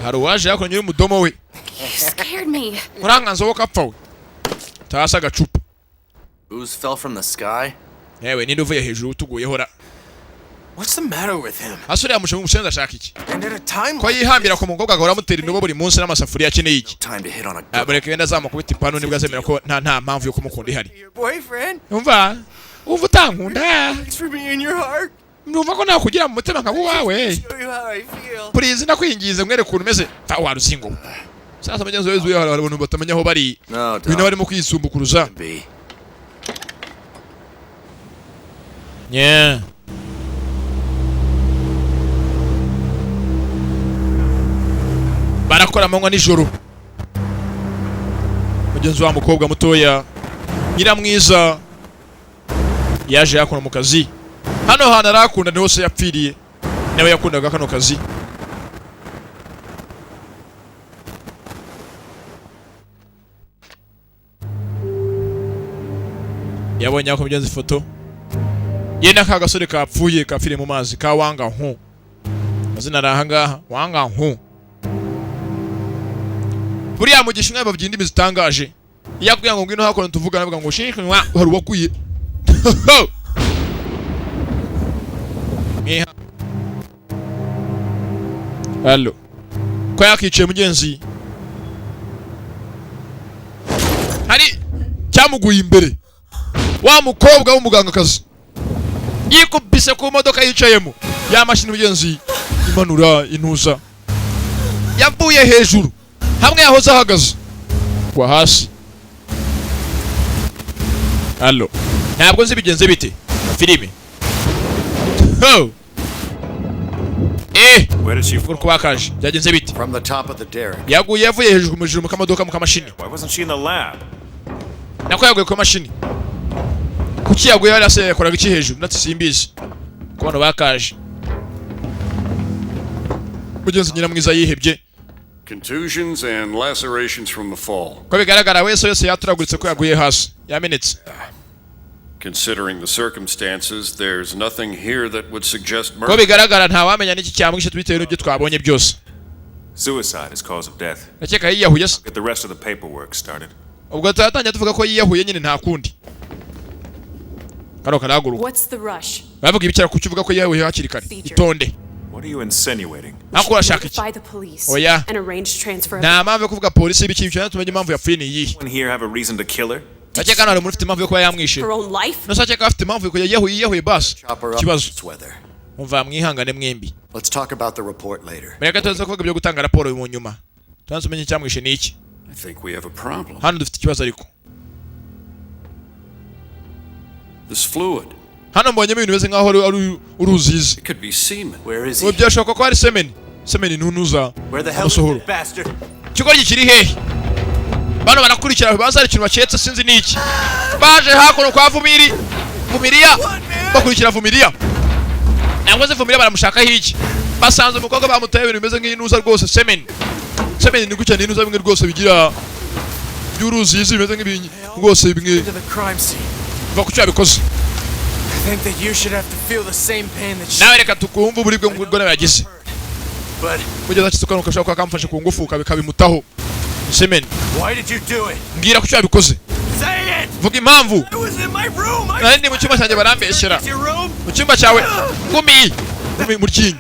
Hari uwaje hakuno nyiri umudomo we. You scared me. Uranganza wowe kapfa we. Tasa agacupa. Booze fell from the sky. Yewe ninde uvuye hejuru utuguyeho ra. What's the matter with him? Asore yamushe umusenzi ashaka iki? And at a time Ko yihambira ku mukobwa agahora amutera indobo buri munsi n'amasafuriya akeneye iki? Time to hit on a Ah, mureke wenda azamukubita ipanu nibwo azemera ko nta mpamvu yo kumukunda ihari. your boyfriend. Umva, umva utankunda. Thanks for being in your heart. Numva ko nakugira mu mutima nka uwawe. Show you how I feel. Please ndakwinginze mwereke ukuntu umeze. Fa wa rusingo. Sasa mugenzi wewe zuye hari abantu batamenya aho bari. No, Ibintu barimo kwisumbukuruza. B. Yeah. Barakora amanywa nijoro. Mugenzi wa mukobwa mutoya nyiramwiza yaje yakora mu kazi. Hano hantu arakunda ni hose yapfiriye. Nawe yakundaga kano kazi. Yabonye ako mugenzi ifoto ye n'aka gasore kapfuye kapfiriye mu mazi ka wanga nku. Amazina ari aha ngaha wanga nku. Buriya mu gishinwa bavuga indimi zitangaje. Iyo akubwira ngo ngwino hakuno tuvugana avuga ngo shinwa hari uwakuye. Mwiha. Allo. Ko yakicaye mugenzi. Hari cyamuguye imbere. Wa mukobwa w'umugangakazi yikubise ku modoka yicayemo. Ya mashini mugenzi imanura intuza. Yavuye hejuru hamwe yahoze ahagaze kwa hasi. Allo. Ntabwo nzi bigenze bite. Filime. Ho. Where did she Uko bakaje byagenze bite? From the top of the derrick. Yaguye yavuye hejuru mu ijuru mu kamodoka mu kamashini. Why wasn't she in the lab? Nako yaguye ku mashini. Kuki yaguye hariya se yakoraga iki hejuru? Ndetse simbizi. Ku bantu bakaje. Mugenzi nyiramwiza yihebye. Contusions and lacerations from the fall. Ko bigaragara wese wese yaturaguritse ko yaguye hasi. Yamenetse. Considering the circumstances, there's nothing here that would suggest Ko murder. bigaragara nta wamenya n'iki cyamwishe bitewe n'ibyo twabonye byose. Suicide is cause of death. Ndakeka yiyahuye se. Get the rest of the paperwork started. Ubwo turatangira tuvuga ko yiyahuye nyine nta kundi. Kano karahaguruka. What's the rush? Bavuga ibicara kuki uvuga ko yiyahuye hakiri kare. Itonde. What are you insinuating? Nako urashaka iki? Notify the police Oh, yeah. and arrange transfer of Nta mpamvu yo kuvuga polisi ibiki ibyo tumenye impamvu yapfuye ni iyihe. Anyone here have a reason to kill her? Ndakeka hano hari umuntu ufite impamvu yo kuba yamwishe. her own life. Nose akeka afite impamvu yo kuba yiyahuye yiyahuye basi. Chop her up Ikibazo. this weather. Umva mwihangane mwembi. Let's talk about the report later. Mureke tuze kuvuga ibyo gutanga raporo mu nyuma. Tubanze tumenye icyamwishe ni iki. I think we have a problem. Hano dufite ikibazo ariko. This fluid. Hano mbonyemo ibintu bimeze nkaho ari uruzizi. It could be semen. Where is Ubu he? byashoboka ko ari semeni. Semeni ntunuza Where the hell is amasohoro. that bastard? Ikigoryi kiri hehe? Bano barakurikira baza hari ikintu baketse sinzi niki. Baje hakuno kwa Vumiri. Vumiriya. Bakurikira Vumiriya. Ntabwo se Vumiriya baramushaka hiki. Basanze umukobwa bamuteye ibintu bimeze nk'inuza rwose semeni. Semeni ni gutya n'inuza bimwe rwose bigira by'uruzizi bimeze nk'ibinyi rwose bimwe To the crime scene. va ku cyo yabikoze. I think that you should have to feel the same pain that she Nawe reka tukumve uburibwe bwo nawe yagize. But Kugeza akize ukantu gashobora kuba kamufashe ku ngufu kabimutaho. Semeni. why did you do it? Mbwira ku cyo yabikoze. Say it! Vuga impamvu. I was in my room. I Nari ndi mu cyumba cyanjye barambeshyera. It's your room. Mu cyumba cyawe ngumi ngumi mu ryinyo.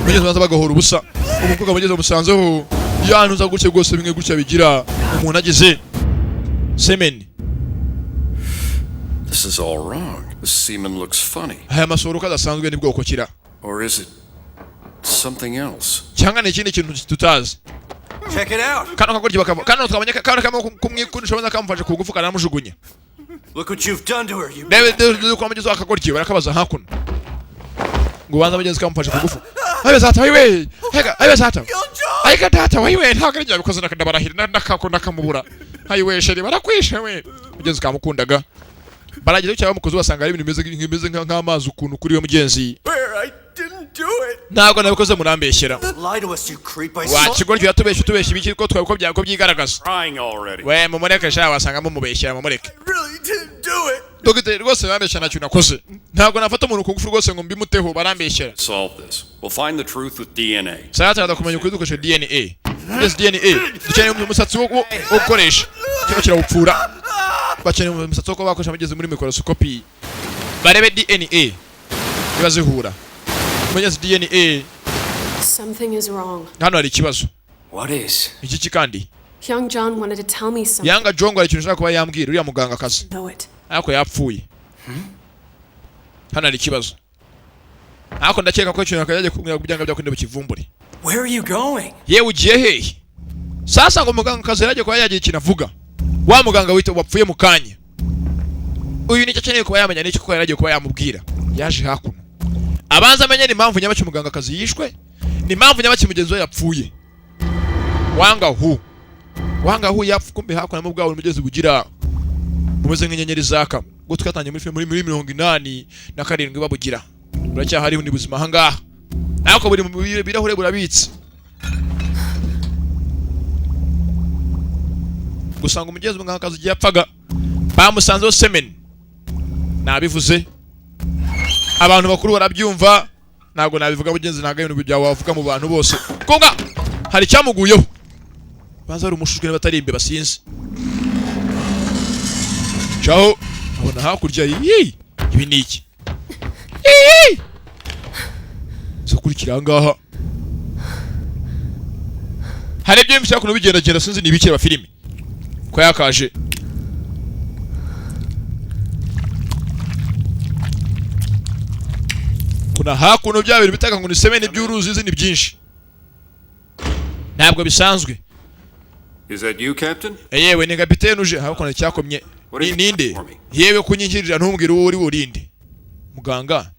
Mugeze banza bagahora ubusa. Umukobwa mugeze musanzeho yanuza gutya rwose bimwe gutya bigira umuntu agize semeni. This is all wrong. The semen looks funny. Aya masohoro uko adasanzwe ni bwoko kira. Or is it something else? Cyangwa ni ikindi kintu tutazi. Check it out. Kano kagoryi bakava kano twabonye kano kamwe kumwikundisha banza kamufashe ku ngufu kanamujugunya. Look what you've done to her, you Rebe dore uko mugeze akagoryi barakabaza hakuno. Ngo banza mugeze kamufashe ku ngufu. Abe zata we. Hega abe zata. Ariko data wewe, ntabwo ari bikoze, ndabarahira ndakako ndakamubura. Ayiwe chérie, barakwishe we. Mugenzi kamukundaga barageze cyangwa mukozi, basanga ari ibintu bimeze nk'amazi ukuntu kuri we mugenzi. Where I didn't do it. Ntabwo nabikoze, murambeshyera. Lie to us, you creep. I Wa saw. kigoryi, yatubeshye, utubeshye ibiki ko twabiko byako byigaragaza? Crying already. We mumureke sha, wasanga mumubeshyera, mumureke. Really didn't do it. Dogiteri, rwose barambeshya, ntacyo nakoze. Ntabwo nafata umuntu ku ngufu rwose ngo mbimuteho, barambeshyera. Solve this. We'll find the truth with DNA. Sasa turaza kumenya ukuri dukoresheje DNA. Yes, DNA. Dukeneye umusatsi wo gukoresha kino kirawupfura. Bakeneye umusatsi wo kuba bakoresha bageze muri microscopy, barebe DNA niba zihura. Mugeze DNA. Something is wrong. Hano hari ikibazo. What is? Iki ki kandi? Young John wanted to tell me something. Yanga Jongo hari ikintu ashaka kuba yambwira, uriya muganga akazi. Know it. Ariko yapfuye. Hano hari ikibazo, ariko ndakeka ko ikintu akajya kumwira kubyanga byakunda bukivumbure. Where are you going? Yewe, ugiye hehe sasa? Ngo muganga kazi yajya kuba yagira ikintu avuga, wa muganga wita wapfuye mu kanya. Uyu nicyo akeneye kuba yamenya n'icyo kuko yaragiye kuba yamubwira. Yaje hakuno abanza amenye ni impamvu nyabaki muganga kazi yishwe, ni impamvu nyabaki mugenzi we yapfuye. Wanga hu wanga hu yapfu. Kumbe hakuno mu bwawe umugezi bugira bumeze nk'inyenyeri zaka, ubwo twatangiye muri filime muri 87 babugira, buracyahari ni buzima ahangaha, ariko buri mu birahure burabitse. Gusa ngo umugezi mugangakazi igihe yapfaga bamusanzeho semen. Nabivuze, abantu bakuru barabyumva. Ntabwo nabivuga mugenzi, ntabwo ari ibintu byawe wavuga mu bantu bose. Konga hari icyamuguyeho, banza hari umushujwe niba atari imbeba, sinzi. Caho abona hakurya iyi, ibi ni iki? Iyi zo kurikira ahangaha hari ibyo bishaka kuno bigendagenda, sinzi ni ibiki. Filime ko yakaje kuna hakuno bya bintu bitaga ngo ni semen by'uruzi, ni byinshi, ntabwo bisanzwe. Is that you, Captain? Yewe, ni kapitene uje hakuno cyakomye. Ni ninde yewe kunyingirira ntumbwire uwo uri burinde muganga?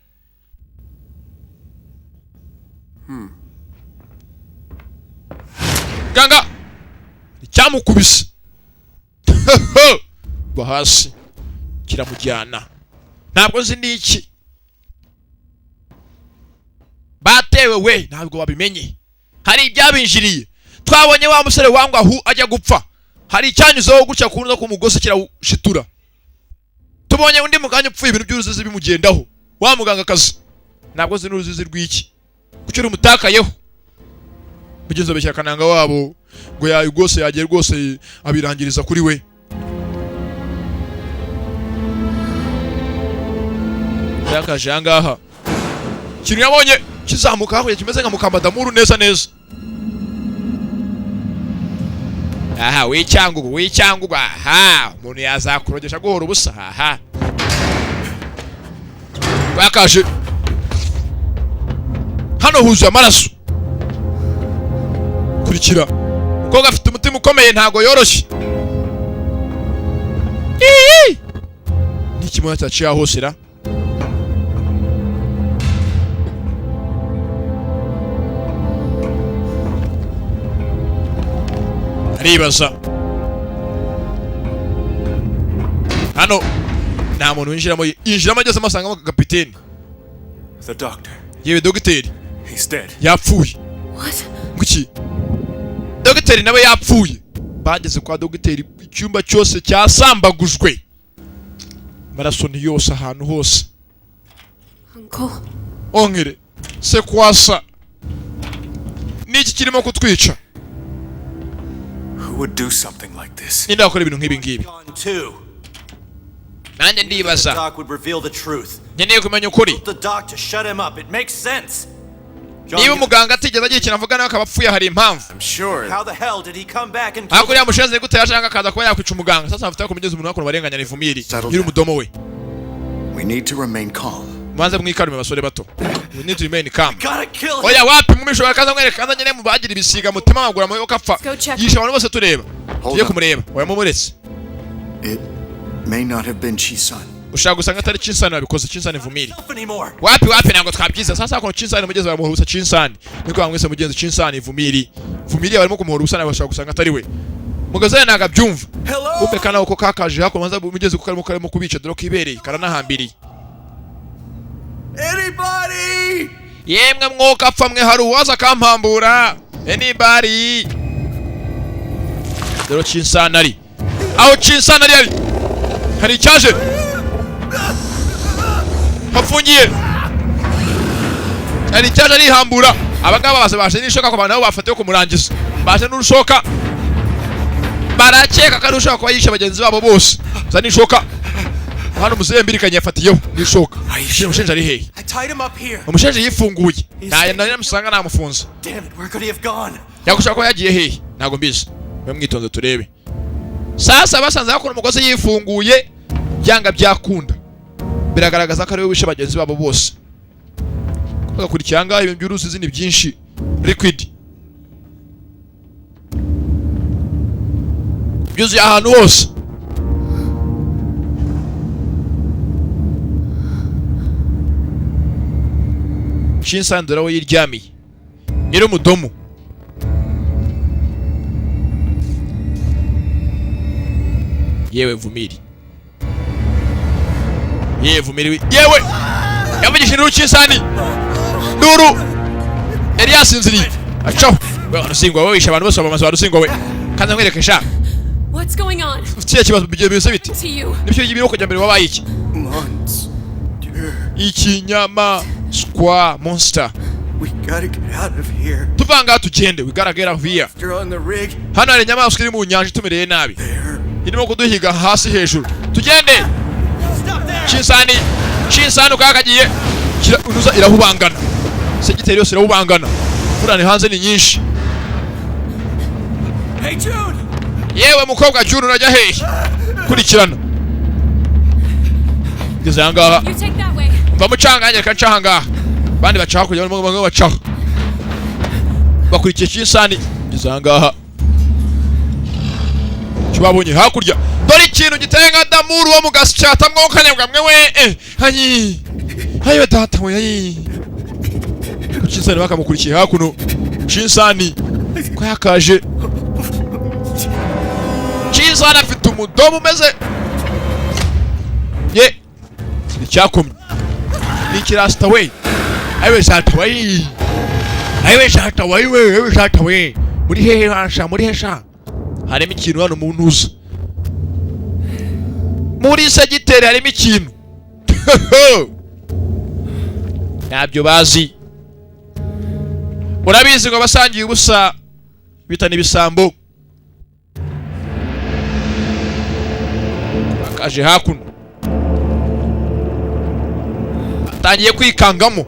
Ganga icyamukubise gwa hasi kiramujyana, ntabwo nzi niki batewe we, ntabwo babimenye. Hari ibyabinjiriye. Twabonye wa musore wangwa hu ajya gupfa, hari icyanyuzeho gutya kuza ku mugozi kirawushitura. Tubonye undi muganya upfuye, ibintu by'uruzizi bimugendaho. Wa muganga kazi ntabwo nzi n'uruzizi rw'iki, kuki rumutakayeho. Mugenzi abeshya kananga wabo ngo yayo rwose yagiye rwose abirangiriza kuri we. Yakaje ahangaha ikintu yabonye kizamuka hakurya kimeze nka mukambadamuru neza neza. Aha wicyangugu wicyangugu, aha umuntu yazakurogesha guhora ubusa. Aha bakaje hano huzuye amaraso. Kurikira umukobwa afite umutima ukomeye, ntago yoroshye. N'ikimona cyaciye hose ra. Aribaza hano nta muntu winjiramo, yinjiramo agezemo asangamo kapiteni. The doctor. Yewe dogiteri. He's dead. Yapfuye. What? Kuki dogiteri nawe yapfuye? Bageze kwa dogiteri, icyumba cyose cyasambagujwe amaraso, ni yose ahantu hose. Uncle. Ongere se kwasa niki kirimo kutwica? Who would do something like this? Ninde wakora ibintu nk'ibi ngibi? Gone too. Nanjye The ndibaza. doc would reveal the truth. Nkeneye kumenya ukuri. The doc to shut him up. It makes sense. John, Niba umuganga atigeze agira ikintu avuga nawe akaba apfuye, hari impamvu. I'm sure. how the hell did he come back and Ariko uriya mushenzi gute yaje akaza kuba yakwica umuganga? Sasa mfite kumugeza umuntu hakuno barenganya Nivumiri nyiri umudomo we. We need to remain calm. Mubanze mwikarume basore bato. We need to remain calm. Gotta kill him. Oya wapi, mumisho bakaza mwereka kaza nyene mubagira ibisiga mutima amaguru amaboko apfa. Go check. Yisha abantu bose tureba. Hold Tugiye on. kumureba. Oya mumuretse. It may not have been Chisun. Ushaka gusanga atari Chinsani wabikoze, Chinsani Vumiri. Anymore. Wapi wapi, ntabwo twabyiza. Sasa hakuno Chinsani mugezi baramuhora ubusa. Chinsani niko bamwise mugenzi, Chinsani Vumiri. Vumiri barimo kumuhora ubusa, nawe bashaka gusanga atari we. Mugaze ntabwo abyumva. Kumbe kana uko kakaje hakuno maze mugezi kuko karimo kubica, dore ko ibereye karanahambiriye. Anybody? Yemwe mwuka apfa mwe, hari uwaza akampambura? Anybody? Dore Chinsani ari aho. Chinsani ari hari icyaje hafungiye, hari icyaje arihambura. Abangaba baza baje n'ishoka ku bantu nabo bafatiwe kumurangiza, baje n'urushoka, barakeka ko ari ushobora kuba yishe bagenzi babo bose. Za n'ishoka hano, muzehe mbirikanye yafatiyeho n'ishoka. Umushenje ari hehe? I tied him up here. Umushenje yifunguye, nta nari namusanga, namufunze. Damn it, where could he have gone? Yagushaka kuba yagiye hehe? Ntabwo mbizi. Mwe mwitonze turebe. Sasa basanze hakuna umugozi yifunguye, byanga byakunda biragaragaza ko ari we wishe bagenzi babo bose. Bagakurikira ngaho ibintu by'uruzizi ni byinshi, liquid byuzuye ahantu hose. Shinsandura we yiryamiye nyir'umudomo. Yewe Vumiri, yewe Vumiri, yewe yavugishije induru. Chinsani nduru yari yasinziriye acaho. We warusingwa, we wishe abantu bose bamaze, warusingwa we, kandi nkwereke sha. What's going on? Ufite ikibazo, bigiye bimeze bite? To you. Nibyo ibiri kujya mbere, wabaye iki? Ikinyamaswa, monster. We gotta get out of here. Tuva ngaha tugende. We gotta get out of here. They're on the rig. Hano hari inyamaswa iri mu nyanja itumereye nabi, irimo kuduhiga hasi hejuru. Tugende. Chinsani, Chinsani ukaba kagiye unuza irahubangana, segiteri yose irahubangana, imvura hanze ni nyinshi. Hey, June! Yewe mukobwa June, urajya hehe? Kurikirana ngeze aha ngaha. You take that way. Mva mucanga, reka nca aha ngaha, abandi baca hakurya, barimo bamwe bacaho bakurikiye Chinsani. Ngeze aha ngaha, icyo babonye hakurya, dore ikintu giteye nka damuru wo mu gasyata mwokanyabwa mwe we, ayi ayiwe data we, ayi. Chinsani bakamukurikiye hakuno. Chinsani ko yakaje, Chinsani afite umudomo umeze ye icyakomye ni ikirasita we. Ayiwe shata we, ayiwe shata we, ayiwe shata we, muri hehe hasha, muri hesha harimo ikintu hano mu ntuza, muri segiteri harimo ikintu ntabyo bazi. Urabizi ngo abasangiye ubusa bitana ibisambo. Bakaje hakuno atangiye kwikangamo.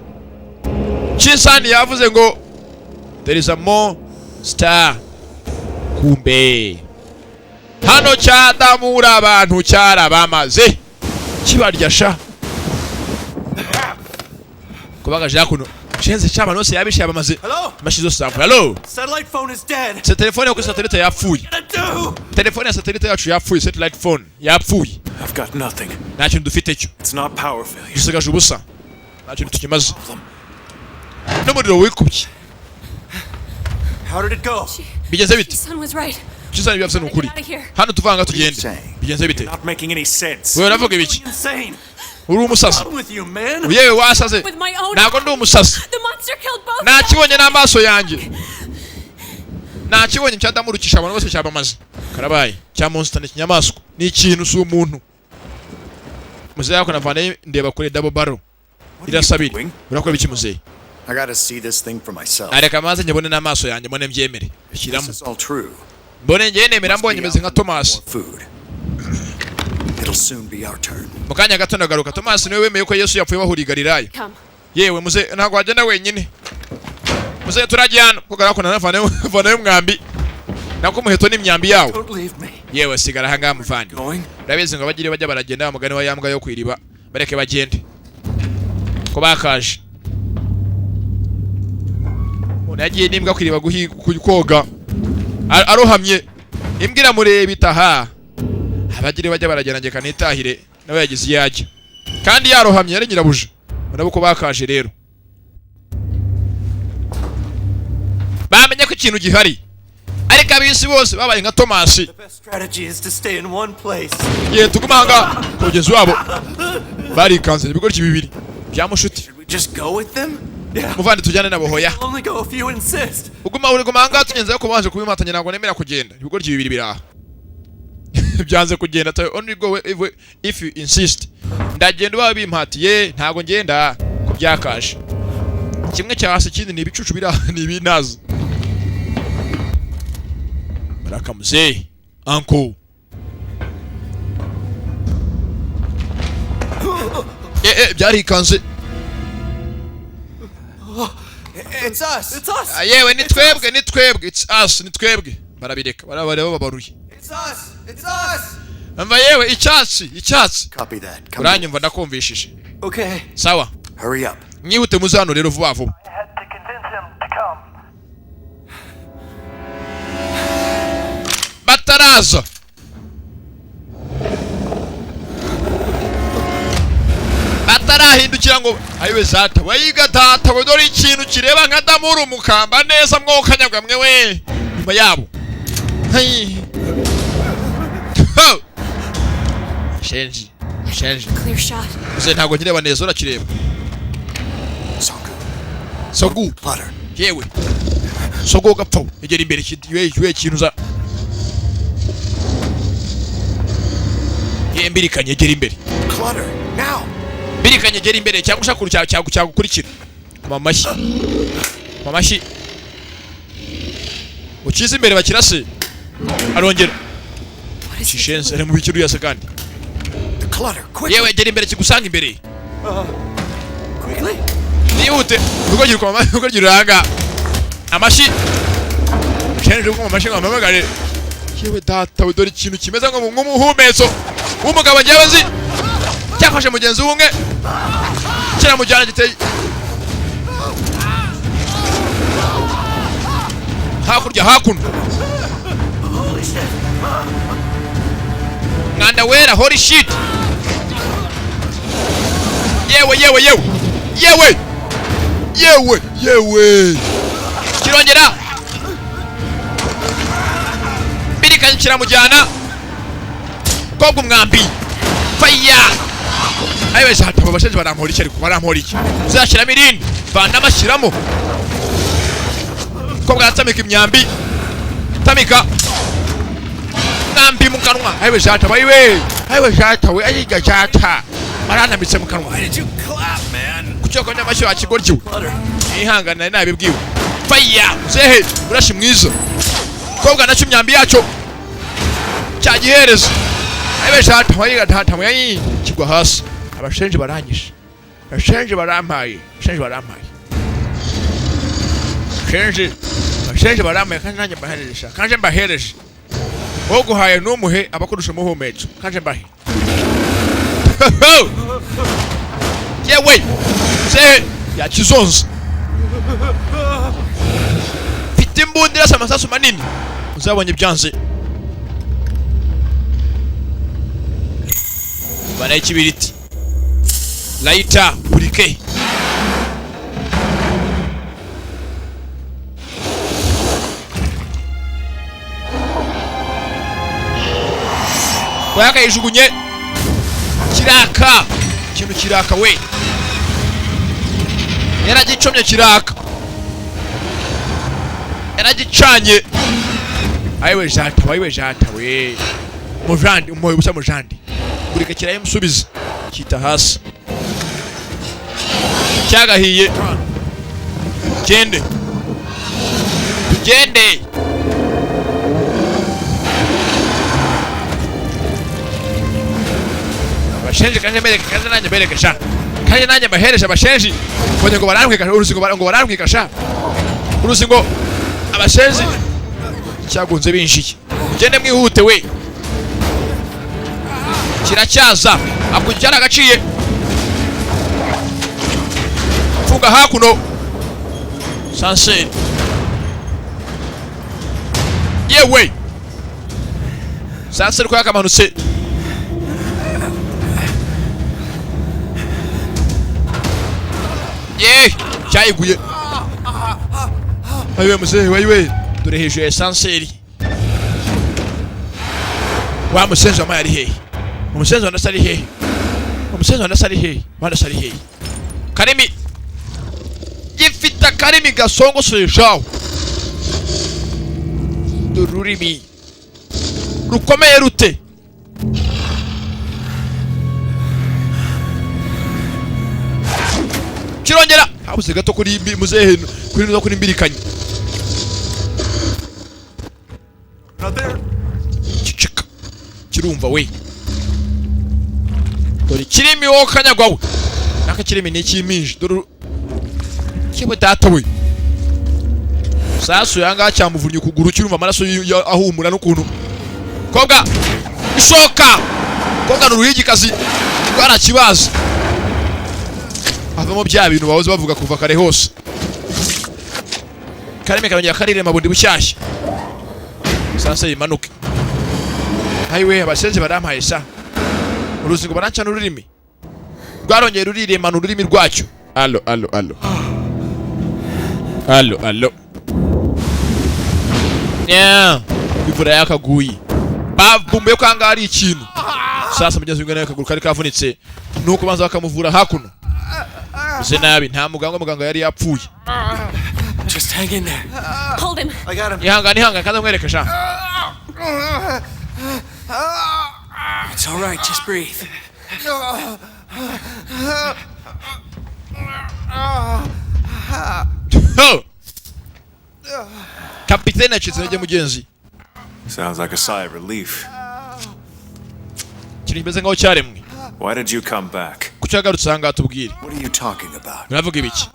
Chinsani yavuze ngo there is a monster. Kumbe hano cyadamura abantu cyarabamaze kibarya sha. Kubagaje hakuno shenze cy'abantu bose yabishe yabamaze imashini zose zapfuye. Hello? Satellite phone is dead. Se telefone yo kuri satellite yapfuye. Do. Telefone ya satellite yacu yapfuye, satellite phone yapfuye. I've got nothing. Nta kintu dufite cyo. It's not power failure. Dusigaje ubusa, nta kintu tukimaze n'umuriro wikubye. How did it go? Bigenze bite? Son was right. Chinsani byavuze ni ukuri. Get out of here. Hano tuvanga tugende. Bigenze bite? Not making any sense. Wewe uravuga ibiki? Insane. Uri umusazi. What's with you, man? Yewe wasaze. With my own Ntabwo ndi umusazi. The monster killed both. Nakibonye n'amaso yanjye, nakibonye cyadamurukisha abantu bose cyabamaze. Karabaye cya monster ni ikinyamaswa, ni ikintu, si umuntu. Muzehe yako navanayo ndeba kure double barrel irasabira. Urakora ibiki muzehe? I gotta see this thing for myself. Areka maze nyibone n'amaso yanjye, mbone mbyemere. Shyiramo. This is all true. Mbone njye nemera mbonye, meze nka Thomas. Food. It'll soon be our turn. Mu kanya gato ndagaruka. Thomas niwe wemeye ko Yesu yapfuye bahuriye i Galilaya. Come. Yewe muze, ntabwo wagenda wenyine muze, turajyana kuko garako nanavanayo vanayo umwambi nako umuheto n'imyambi yawo. Don't leave me. Yewe sigara aha ngaha muvandi. Urabizi ngo abagire bajya baragenda, mugani wa yambwa yo kwiriba, bareke bagende ko bakaje. Umuntu yagiye n'imbwa kwiriba koga, arohamye imbwa iramureba itaha. Abagire bajya baragenda, njye kanitahire. Nawe yagize iyo ajya. Kandi yarohamye yari nyirabuja. Urabona ko bakaje rero. Bamenye ko ikintu gihari. Ariko abisi bose babaye nka Thomas. Strategy is to stay in one place. Ye tugumanga kugeza wabo. Barikanze ibigoryi bibiri bya mushuti. We just go with them? Muvandi tujyane nabo hoya. Only go if you insist. Uguma uri gumanga tugenze ko banje kubimatanya ntabwo nemera kugenda. Ibigoryi bibiri biraha. Byanze kugenda tayo only go if you insist. Ndagenda baba bimpatiye ntago ngenda kubyakaje. Kimwe cya hasi kindi ni ibicucu biraha ni ibinazi. Baraka mzee uncle. Byarikanze. It's us. It's us. Yewe ni twebwe ni twebwe it's us ni twebwe. Barabireka barabareba babaruye. It's us. It's us. Amva yewe icyatsi icyatsi. Copy that. Uranyumva ndakumvishije. Okay. Sawa. Hurry up. Mwihute muze hano rero vuba vuba. Bataraza. Batarahindukira ngo ayiwe zata wayiga tata we dore ikintu kireba nka damuru mukamba neza mwokanyagwa mwe we nyuma yabo. Hey. Shenji, Shenji. Clear shot. Uze ntago nkireba neza urakireba. Sogu. Yewe. Sogu gapfa. Egera imbere we kintu za. Ye mbirikanye egera imbere. Clutter now. Mbirikanye egera imbere cyangwa ushaka cyawe cyagukurikira. Koma amashyi. Koma amashyi. Ukize imbere bakirase. Arongera. Shishenze ari mu bikiru yase kandi. Yewe egera imbere kigusanga imbere. Quickly. Nihute urugo kwa mama urugo ruranga amashyi shenje uko amashyi ngo amamagare. Yewe data we dore ikintu kimeze ngo nk'umuhumetso w'umugabo ngewe nzi cyafashe mugenzi w'umwe kiramujyana giteye hakurya hakuno. Mwanda wera holy shit. Yewe yewe yewe yewe yewe yewe kirongera birikanye kiramujyana kobwa umwambi fire. Ayiwe zata babasheje barampora iki ariko barampora iki uzashyiramo irindi vana amashyiramo kobwa aratamika imyambi tamika mwambi mu kanwa. Ayiwe zata ayiwe ayiwe zata we ayiga zata baranambitse mu kanwa. Kucyoko nyamashyo akigoryiwe ihangana nabibwiwe fire zehe urashi mwiza kobwa nacyo imyambi yacyo cyagihereza. Ayiwe zata ayiga tata mwe kigwa hasi. Abashenje baranyishe abashenje barampaye abashenje barampaye abashenje abashenje barampaye kandi nanjye mbahereje kandi mbahereje woguhaye numuhe abakurusha umuhumetso kandi mbahe. Yewe zehe yakizonze mfite imbunda irasa amasasu manini uzabonye byanze. Bana ikibiriti lighter burike kwakayijugunye kiraka ikintu kiraka we yaragicomye kiraka yaragicanye. Ayiwe jata ayiwe jata we mujandi umuhoye busa mujandi burike kirayimusubiza kita hasi cyagahiye. Gende tugende. Abashenje kandi bereke kandi nanjye bereke sha kandi nanjye mbaheresha abashenji ngo ngo barantwika urusingo ngo barantwika sha urusingo abashenji cyagunze binjiye. Ugende mwihute we kiracyaza akujyana agaciye funga hakuno sanseri. Yewe sanseri ko yakamanutse. Ye cyayiguye. Ayiwe muzehe, wayiwe, dore hejuru ya ascenseur. Wa musenzi wamaye ari hehe? Umusenzi wandasa ari hehe? Umusenzi wandasa ari hehe? Wandasa ari hehe? Karimi gifite akarimi gasongosoye shaho. Dore ururimi rukomeye rute. Kirongera habuze gato kuri muzehe, kuri no kuri mbirikanye. Cicika, kirumva we. Dore kirimi wo kanyagwa we, naka kirimi ni icy'iminji. Dore kiwe data we. Sasu yanga cyamuvunnye ukuguru, kirumva amaraso ahumura n'ukuntu. Kobwa ishoka, kobwa ni uruhigikazi rwarakibaza, havamo bya bintu bahoze bavuga kuva kare hose. Kareme karongera karirema bundi bushyashya. Sasa yimanuke. Hayiwe, abasenzi barampaye sa uruzingo, baranca n'ururimi rwarongeye ruriremana ururimi rwacyo. Allo, allo, allo, allo, allo. Nya imvura yakaguye, bavumbuye ko ahangaha hari ikintu. Sasa mugenzi w'ingana y'akaguru kari kavunitse, nuko banza bakamuvura hakuno. Uze nabi, nta muganga, muganga yari yapfuye. Just hang in there. Hold him. I got him. Ihangane, ihangane, kandi amwereke sha. It's all right. Just breathe. Ho! Kapitene acitse intege mugenzi. Sounds like a sigh of relief. Ikintu kimeze nkaho cyaremwe. Why did you come back? Kuki wagarutse ahangaha? Tubwire. What are you talking about? Uravuga ibiki?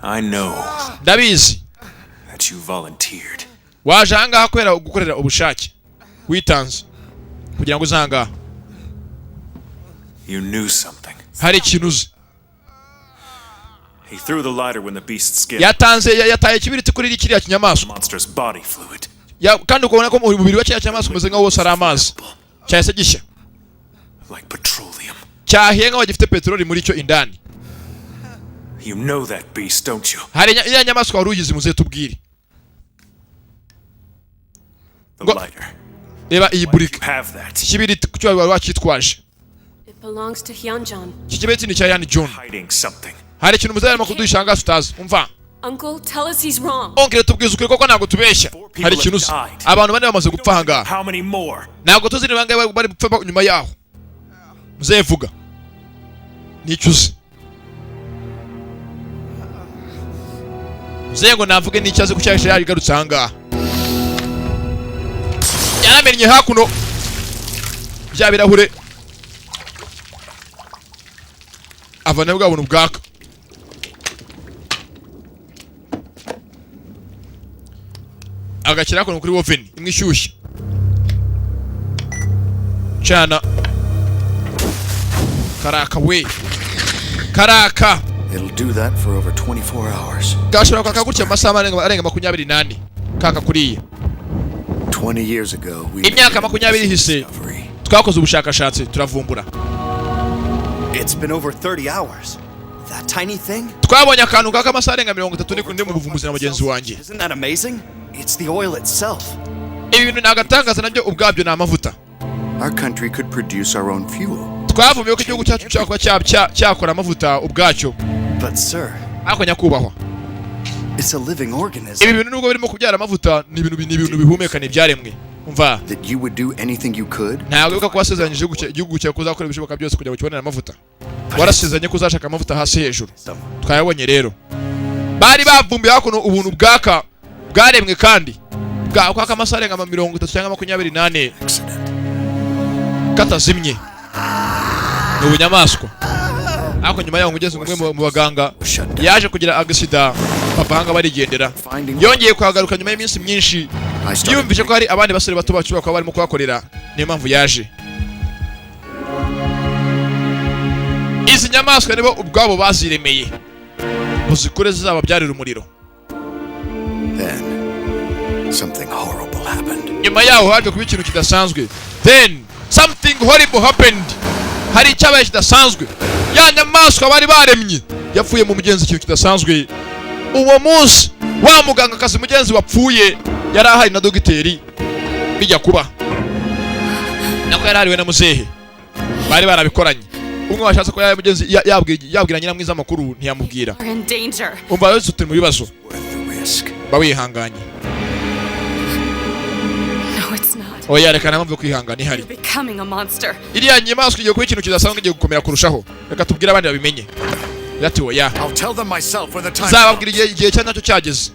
I know Ndabizi that you volunteered. waje ahangaha kubera gukorera ubushake, witanze kugira ngo uze ahangaha. You knew something. Hari ikintu uzi. He threw the lighter when the beast skipped. Yatanze yataye ikibiriti kuri kiriya kinyamaswa. Monster's body fluid. Kandi ukabona ko umubiri wa kiriya kinyamaswa umeze nkaho wose ari amazi, cyahise gishya. Like petroleum. Cyahiye nkaho gifite peteroli muri cyo indani. You know that beast, don't you? Hari iriya nyamaswa wari uyizi muze tubwire. The lighter. Reba iyi burika. Have that. Ikibiriti kuki wari wacyitwaje? It belongs to Hyunjun. Iki kibiriti ni icya Yani John. Hiding something. Hari ikintu muzehe arimo kuduhisha ahangaha tutazi, umva. Uncle, tell us he's wrong. Oncle, tubwize ukuri koko, ntabwo tubeshya, hari ikintu uzi. Abantu bane bamaze gupfa ahangaha. How many more? Ntabwo tuzi niba bangahe bari gupfa nyuma yaho. Muzehe vuga nicyo uzi. Muzehe ngo navuge n'icyo azi ku cyahishe yagarutse ahangaha. Yaramennye hakuno bya birahure, avana bwa buntu bwaka. Agashyira hakuno kuri oven imwe ishyushye cana, karaka we, karaka. It'll do that for over 24 hours. Gashobora kwaka gutya mu masaha arenga 24, kaka kuriya. 20 years ago, we Imyaka 20 ihise twakoze ubushakashatsi, turavumbura. It's been over 30 hours. That tiny thing? Twabonye akantu kaka amasaha arenga 30 ndi mu buvumbuzi na mugenzi wanjye. Isn't that amazing? It's the oil itself. Ibi bintu ni agatangaza, nabyo ubwabyo ni amavuta. Our country could produce our own fuel. Twavumbuye ko igihugu cyacu gishobora kuba cyakora amavuta ubwacyo. But sir, Ariko nyakubahwa, it's a living organism. ibi bintu nubwo birimo kubyara amavuta, ni ibintu bihumeka, ni ibyaremwe, umva. That you would do anything you could? Ntabwo wibuka ko wasezeranyije igihugu cyawe kuzakora ibishoboka byose kugira ngo kibonere amavuta? Warasezeranye ko uzashaka amavuta hasi hejuru. Twayabonye rero. Bari bavumbuye hakuno ubuntu bwaka bwaremwe kandi bwakwaka amasaha arenga 30 cyangwa 24 katazimye, ni ubunyamaswa. Ariko nyuma yaho ngugeze umwe mu baganga yaje kugira agisida, papa hanga barigendera. Yongeye kuhagaruka nyuma y'iminsi myinshi, yumvise ko hari abandi basore bato bashobora kuba barimo kuhakorera, niyo mpamvu yaje. Izi nyamaswa nibo ubwabo baziremeye ngo zikure zizababyarira umuriro. Then, something horrible happened. Nyuma yaho haje kuba ikintu kidasanzwe. Then something horrible happened. Hari icyabaye kidasanzwe. Ya nyamaswa bari baremye Yapfuye mu mugenzi ikintu kidasanzwe. Uwo munsi wa muganga kazi mugenzi wapfuye yari ahari na dogiteri bijya kuba, nako yari ahariwe na muzehe, bari barabikoranye. Umwe washatse ko yaba mugenzi yabwira nyiramwiza amakuru ntiyamubwira. We're in danger. Umva wese, turi mu bibazo, ba wihanganye. No, it's not. Oya, reka, nta mpamvu yo kwihangana ihari. You're becoming a monster. Iriya nyamaswa igiye kuba ikintu kidasanzwe, igiye gukomera kurushaho. Reka tubwire abandi babimenye. Ati oya. I'll tell them myself when the time Nzababwira igihe cya nacyo cyageze,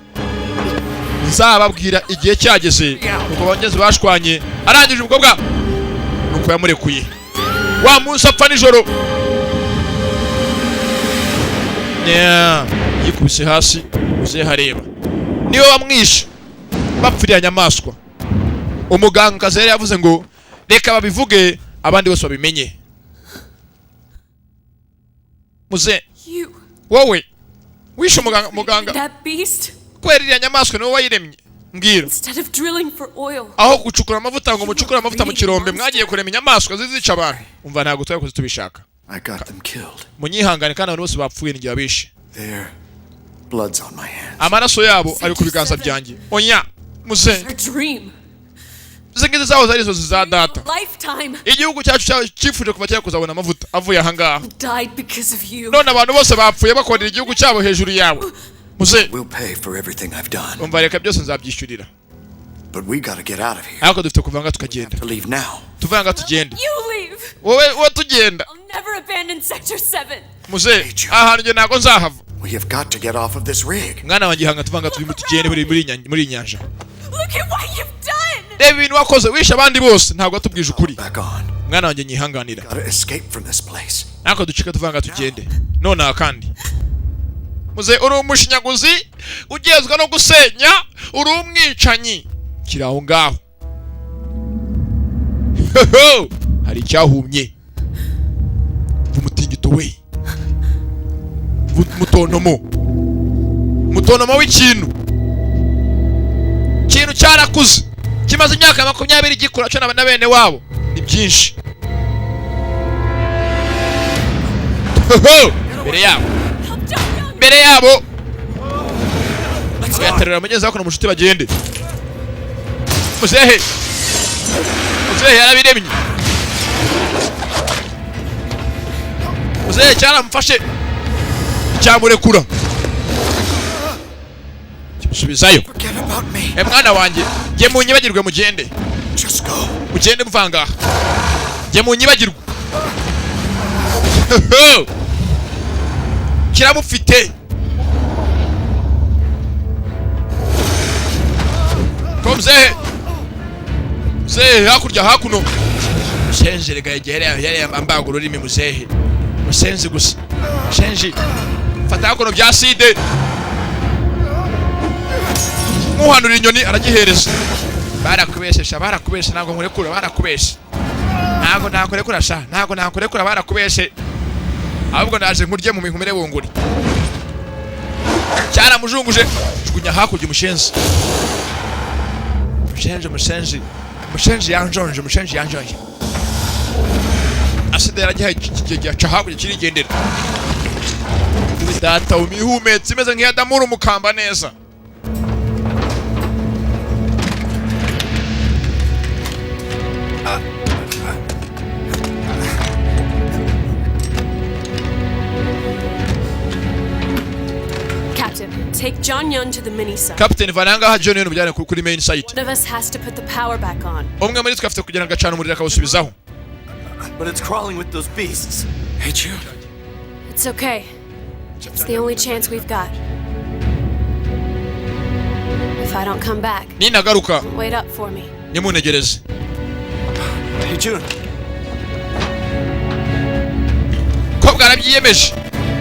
nzababwira igihe cyageze. Nuko abagezi bashwanye, arangije umukobwa nuko yamurekuye wa munsi apfa nijoro. Yeah, yikubise hasi uzehareba niwe wamwishe bapfiriya nyamaswa. Umuganga yari yavuze ngo reka babivuge, abandi bose babimenye. Muze You. wowe wishe umuganga, muganga That beast. Kubera iriya nyamaswa niwe wayiremye, mbwira. Instead of drilling for oil. Aho gucukura amavuta ngo mucukure amavuta mu kirombe, mwagiye kurema inyamaswa zizica abantu. Umva, ntabwo twabikoze tubishaka. I got them killed. Munyihangane, kandi abantu bose bapfuye ni abishe. Their blood's on my hands. Amaraso yabo ari ku biganza byanjye. Onya muze. Our dream. Izi ngizi zaho zari inzozi za data. Lifetime. Igihugu cyacu cyifuje kuva kera kuzabona amavuta avuye ahangaha. Died because of you. None abantu bose bapfuye bakorera igihugu cyabo hejuru yawe, muze. We'll pay for everything I've done. Umva, reka, byose nzabyishyurira. But we gotta get out of here. Ariko dufite kuvanga tukagenda. To leave now. Tuvanga tugende. You leave. Wowe, wowe tugenda. I'll never abandon Sector 7. Muze, ahantu njye ntabwo nzahava. We have got to get off of this rig. Mwana wanjye, hanga tuvanga turimo tugende muri iyi nyanja. Look at what you've done. Reba ibintu wakoze, wishe abandi bose, ntabwo watubwije ukuri. Mwana wanjye, nyihanganira. Gotta escape from this place. Ariko ducike, tuvanga tugende nonaha. Kandi muze, uri umushinyaguzi ugezwa no gusenya, uri umwicanyi. Kiri aho ngaho. Hoho! Hari icyahumye. Umutingito we, umutontomo, umutontomo w'ikintu. Ikintu cyarakuze, kimaze imyaka 20 gikura cyo na bene wabo ni byinshi. Hoho! Mbere yabo, mbere yabo bayaterura mugenzi hakuno mushuti, bagende. Muzehe, muzehe yarabiremye. Muzehe cyaramufashe, cyamurekura, kimusubizayo. E mwana wanjye, jye munyibagirwe, mugende, mugende muvangaha, jye munyibagirwe. Kiramufite ko muzehe, muzehe hakurya hakuno. Musenzi rega yari yari ambaga ururimi. Muzehe, musenzi gusa, musenzi fata hakuno bya side nkuhanura inyoni aragihereza. Barakubeshesha, barakubesha, ntabwo nkurekura, barakubesha, ntabwo nakurekura sha, ntabwo nakurekura, barakubeshe. Ahubwo ndaje nkurye mu minkumire bunguri. Cyaramujunguje, jugunya hakurya. Umushenzi, umushenzi, umushenzi, umushenzi yanjonje, umushenzi yanjonje. Aside yaragihaye, gica hakurya kirigendera. Data umihumetse imeze nk'iya damura umukamba neza. Captain, take John Yun to the mini site. Captain, vananga John Yun umujyane kuri main site. One of us has to put the power back on. Umwe muri twe afite kugira ngo acane umuriro akawusubizaho. But it's crawling with those beasts. Hey, June. It's okay. It's the only chance we've got. If I don't come back, Ninagaruka, wait up for me. nyimunegereze. Hey, June. Ko bwarabyiyemeje,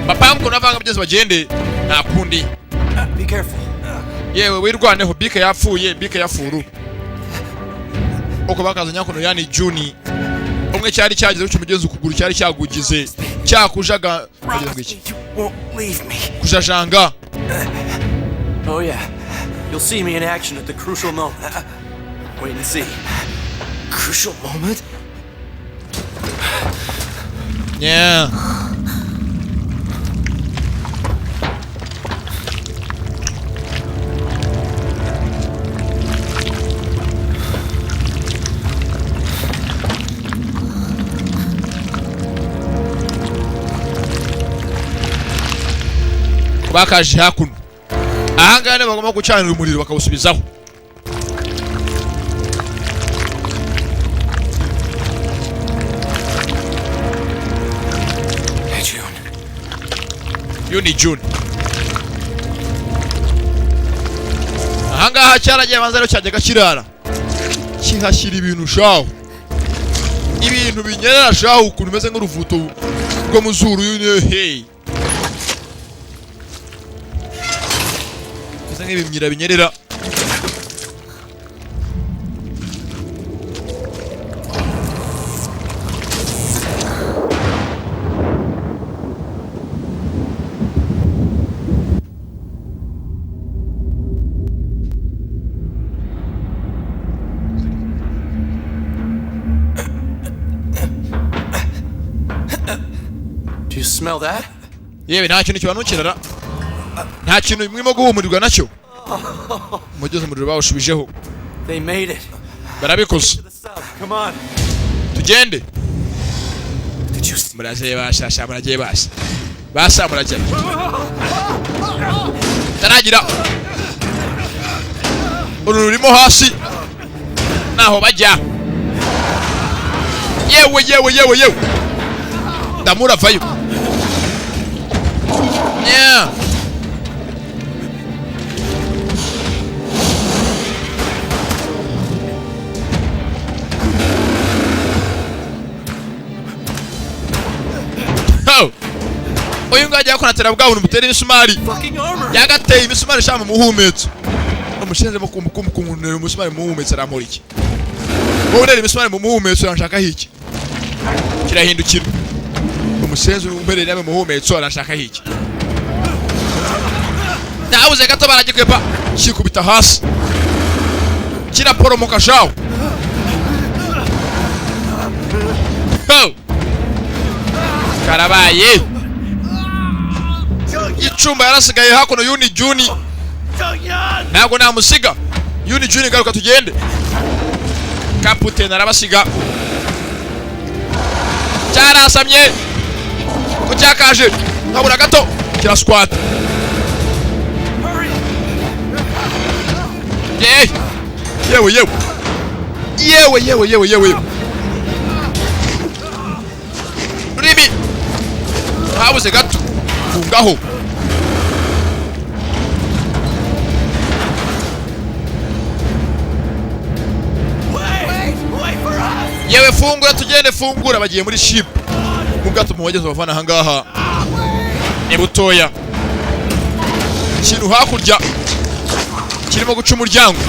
bapanga ukuntu avanga byose bagende, nta kundi. Be careful. Yewe, wirwaneho. Bike yapfuye, bike yafuru uko bakazanye hakuno. Yani Juni umwe cyari cyagize gutyo umugenzi, ukuguru cyari cyagugize cyakujaga kugira ngo iki Won't leave me. kujajanga. Oh, yeah. You'll see me in action at the crucial moment. Wait and see. Crucial moment? Yeah. Bakaje hakuno ahangaha niho bagomba gucanira umuriro bakawusubizaho. Hey, June. Yo ni June. Ahangaha cyaragiye banza rero cyajyaga kirara kihashyira ibintu shaho, ibintu binyerera shaho, ukuntu bimeze nk'uruvuto rwo mu zuru. Hey, bimeze nk'ibimyira binyerera. Do you smell that? Yewe, nta kintu kibanukirara, nta kintu murimo guhumurirwa nacyo. Umugezi, umuriro bawushubijeho. They made it. Barabikoze. Come on. Tugende. Muragiye bashasha, muragiye basa basa, muragiye taragira uru rurimo hasi naho bajya. Yewe, yewe, yewe, yewe, ndamuravayo. Yeah. Oh. Uyu nguyu agiye kunatera bwa buntu butera imisumari, yagateye imisumari sha mu muhumetso. Umushinze mu kumkunera umusumari mu muhumetso, arampora iki? Wowe unera imisumari mu muhumetso, uranshakaho iki? Kirahindukira. Umusenzi umperera mu muhumetso, aranshakaho iki? Nabuze gato baragikwepa, kikubita hasi kiraporomoka shawo. Oh. Karabaye. Icumba yarasigaye hakuno. Yuni Juni, ntabwo namusiga. Yuni Juni, garuka tugende. Kaputeni arabasiga. Cyarasamye ko cyakaje, nkabura gato kiraswata. Yewe, yewe, yewe, yewe, yewe, yewe, yewe, rurimi habuze gato fungaho. Yewe, fungura tugende, fungura. Bagiye muri ship, mu bwato, mu bageze bavana ahangaha ni butoya. Ikintu hakurya kirimo guca umuryango,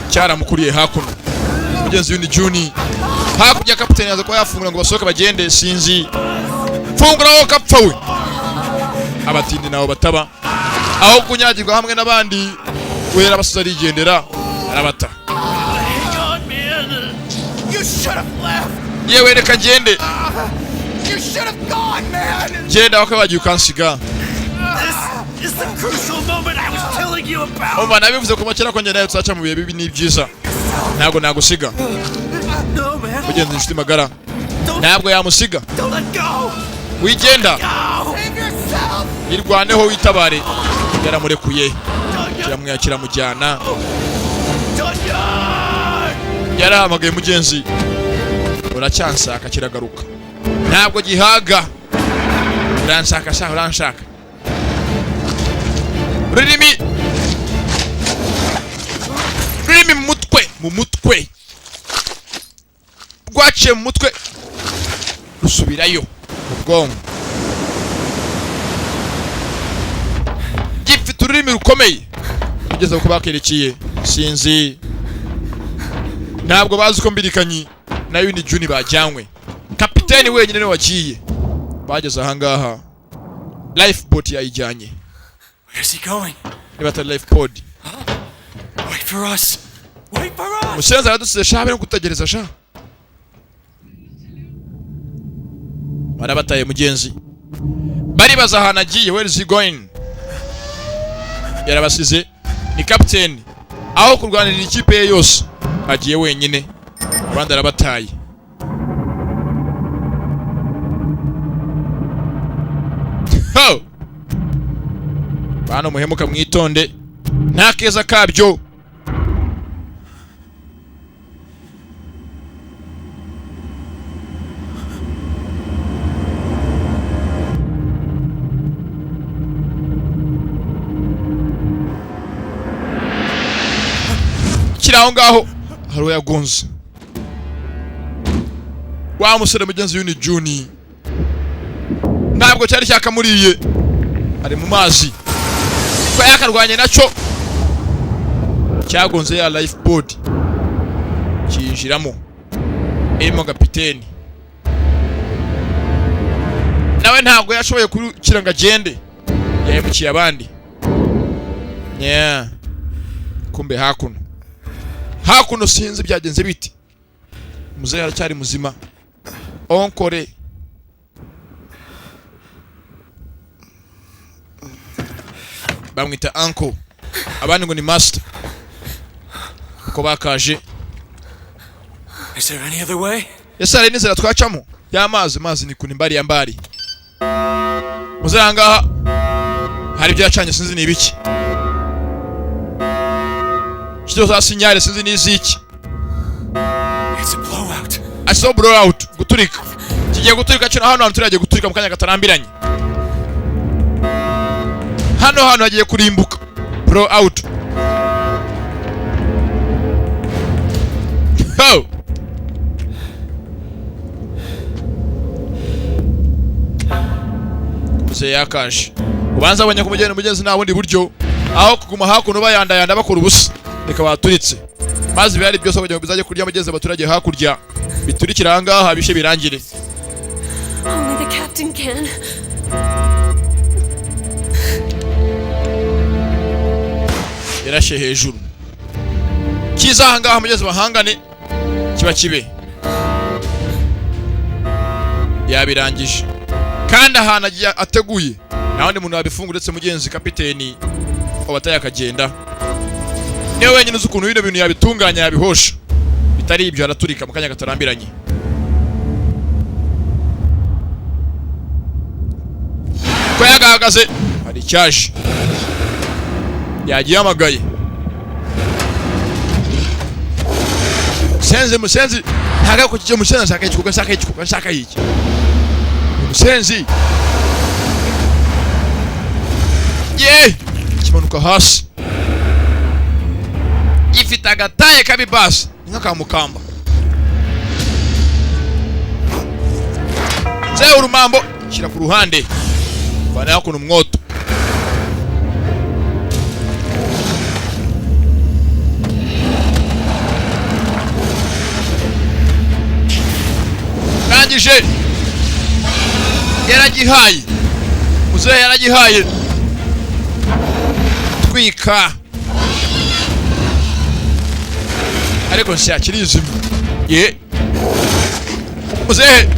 cyaramukuriye hakuno. Mugenzi w'undi Juni hakurya, kapiteni yaza kuba yafungura ngo basohoke bagende. Sinzi, fungura wowe kapfa we. Abatindi nabo bataba aho kunyagirwa hamwe n'abandi, wera abasozi arigendera arabata. Hang on, man. You should have left. Yewe, reka ngende. You should have gone, man. Genda wakabaye wagiye ukansiga. This is the crucial moment I was telling you about. Umva, nabivuze kuva kera ko njye nawe tuzaca mu bihe bibi n'ibyiza, ntabwo nagusiga. No, man. Mugenzi, inshuti magara, ntabwo yamusiga. Don't let go. Wigenda. Go. Save yourself. Irwaneho, witabare. Yaramurekuye, kiramwiha, kiramujyana. Yarahamagaye mugenzi, uracyansaka? Kiragaruka, ntabwo gihaga. Uranshaka sha? Uranshaka? Rurimi, rurimi mu mutwe, mu mutwe rwaciye, mu mutwe rusubirayo mu bwonko. Gifite ururimi rukomeye kugeza ku bakerekeye. Sinzi, ntabwo bazi ko mbirikanyi na Yuni Juni bajyanywe. Kapiteni wenyine niwe wagiye. Bageze ahangaha, lifeboat yayijyanye. Where's he going? Niba atari lifeboat. Wait for us. Wait for us. Musenzi aradusize sha, bari gutegereza sha. Barabataye mugenzi, baribaza ahantu agiye. Where is he going? Yarabasize. Ni kapiteni, aho kurwanirira ikipe ye yose agiye wenyine, abandi arabataye. Ho! Bano muhemuka mwitonde, nta keza kabyo. Kiri aho ngaho hari uwo yagonze, wa musore mugenzi w'ini Juni, ntabwo cyari cyakamuriye, ari mu mazi ko yakarwanye nacyo, cyagonze ya lifeboat cyinjiramo, irimo kapiteni. Nawe ntabwo yashoboye kurukira ngo agende, yahemukiye abandi. Yeah. Kumbe hakuno hakuno sinzi byagenze bite, muzehe aracyari muzima. Onkore bamwita uncle, abandi ngo ni master, uko bakaje. Is there any other way? Ese hari n'inzira twacamo y'amazi? Mazi ni kuni mbari ya mbari. Muzehe ahangaha hari ibyo yacanye, sinzi ni ibiki, shyizeho za sinyare, sinzi n'iziki. It's a blowout. Ashyizeho blowout, guturika, kigiye guturika kino. Hano hantu turi hagiye guturika mu kanya katarambiranye, hano hantu hagiye kurimbuka, blowout. Ho! Muzehe yakaje, ubanza abonye ko umugeni mugenzi nta bundi buryo, aho kuguma hakuno bayandayanda bakora ubusa, reka baturitse maze ibihari byose kugira ngo bizajye kurya mugenzi abaturage hakurya, biturikire ahangaha bishe birangire. Only the captain can. Yarashe hejuru kiza ahangaha mugezi bahangane kiba kibe yabirangije, kandi ahantu agiye ateguye nta wundi muntu wabifungura uretse mugenzi kapiteni wabataye akagenda. Niwe wenyine uzi ukuntu bino bintu yabitunganya yabihosha, bitari ibyo araturika mu kanya katarambiranye. Ko yagahagaze hari icyaje yagihamagaye, musenzi musenzi ntaga ko kijye musenzi nshaka iki kuko nshaka iki kuko nshaka iki musenzi ye kimanuka hasi gifite agataye kabi basi ni nk'akamukamba. Zewe urumambo shyira ku ruhande, vana hakuno umwoto. Rangije yaragihaye muzehe, yaragihaye twika, ariko nshyakirizima ye muzehe.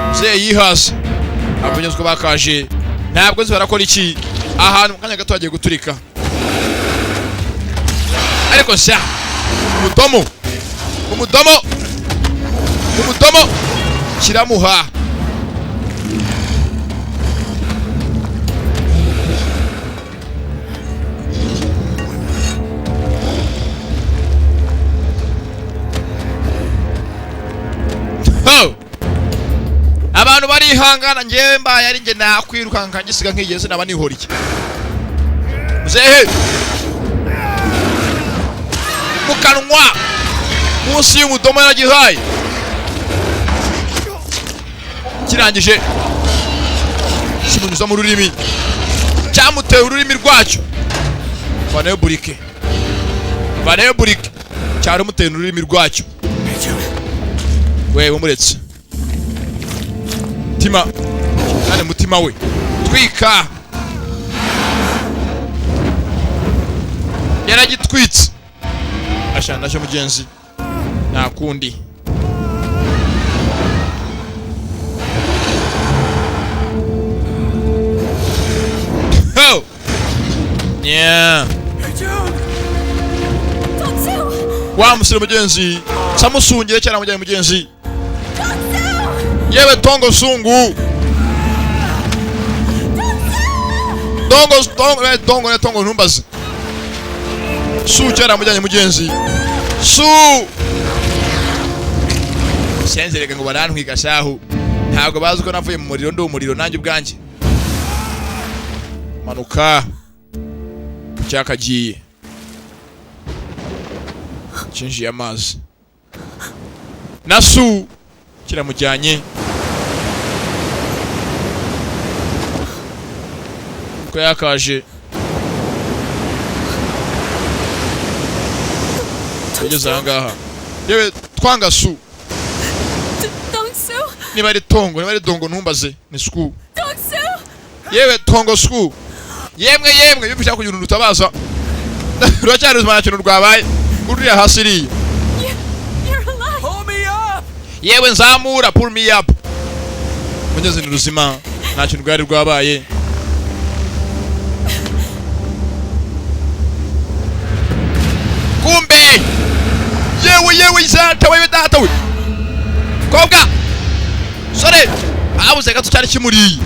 Muzehe yihase abanyazwe bakaje, ntabwo nzi barakora iki ahantu mu kanya gato hagiye guturika, ariko nshya umudomo umudomo umudomo kiramuha. Ho! Abantu barihangana, njyewe mbaye ari njye nakwirukanka ngisiga nkigeze naba nihora iki. Muzehe mu kanwa munsi y'umudomo yaragihaye, kirangije kimunyuza mu rurimi, cyamuteye ururimi rwacyo. Vaneyo burike, vaneyo burike, cyarumuteye ururimi rwacyo. Wewe muretse mutima kandi mutima we twika, yaragitwitse ashana nacyo mugenzi, nta kundi. Ho! Yeah. Wa musore mugenzi samusungire cyane mujyanye mugenzi, yewe tongo sungu. Dongo, dongo, dongo ne tongo, ntumbaze. Su cyaramujyanye mugenzi. Su senzereka ngo barantwiga shahu, ntabwo bazi ko navuye mu muriro, ndi umuriro nanjye ubwanjye. Manuka cyakagiye cyinjiye amazi na Su kiramujyanye ko yakaje tugeze ahangaha. Yewe, twanga Su. Dongsu! Niba ari tongo, niba ari dongo, ntumbaze, ni Su. Dongsu! Yewe tongo Su, yemwe yemwe, iyo ushaka kugira umuntu utabaza, ruracyari ruzima, nta kintu rwabaye. Uriya hasi iriya. You're alive! Pull me up! Yewe, nzamura, pull me up. Mugeze ni ruzima, nta kintu rwari rwabaye. Kumbe yewe yewe, data wewe, data we, kobwa sore abuze gato cyari kimuriye.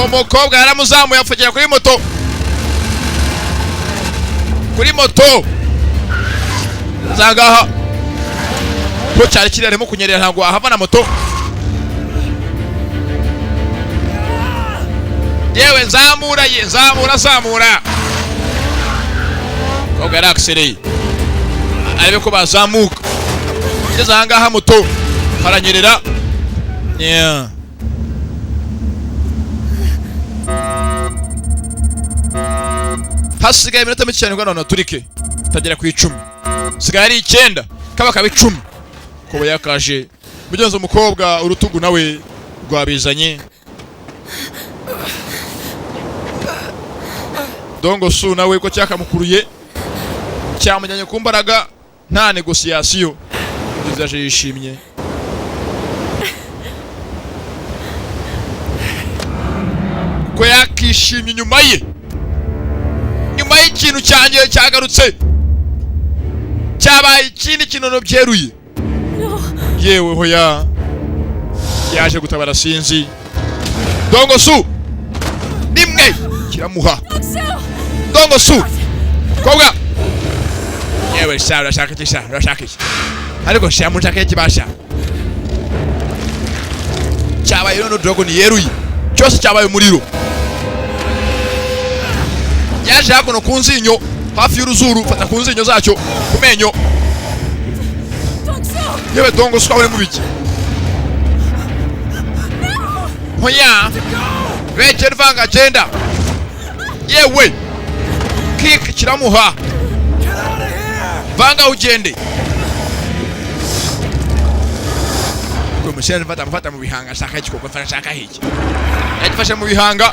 Umukobwa yaramuzamuye, apfukira kuri moto, kuri moto zangaha ko cyari kiri, arimo kunyerera, ntabwo ahava na moto. Yewe, nzamura ye, nzamura, zamura. Kobwa yarakisereye arebe ko bazamuka. Ngeze ahangaha moto haranyerera. Yeah. Hasigaye iminota mike cyane ngo abantu baturike, tagera ku 10, sigaye ari 9, kaba kaba 10. Kuba yakaje mugenzi umukobwa urutugu nawe rwabizanye. Dongo Su nawe ko cyakamukuruye, cyamujyanye ku mbaraga, nta négociation. Mugenzi yaje yishimye ko yakishimye nyuma ye, nyuma y'ikintu cyanjye cyagarutse, cyabaye ikindi kintu byeruye. Yewe, hoya, yaje gutabara. Sinzi Dongo Su nimwe kiramuha. Dongo Su kobwa, yewe sha, urashaka iki sha? Urashaka iki? Ariko sha, munshaka iki basha? Cyabaye none dragon yeruye, cyose cyabaye umuriro. Yaje hakuno ku nzinyo, hafi y'uruzuru, fata ku nzinyo zacyo, ku menyo. Yewe Dongo Su, uri mu biki? Hoya, Rachel, vanga, genda. Yewe, kick kiramuha, vanga ugende. Kwe mushenzi, mfata, mfata mu bihanga. Shaka iki koko? Mfata, shaka iki? Yagifashe mu bihanga.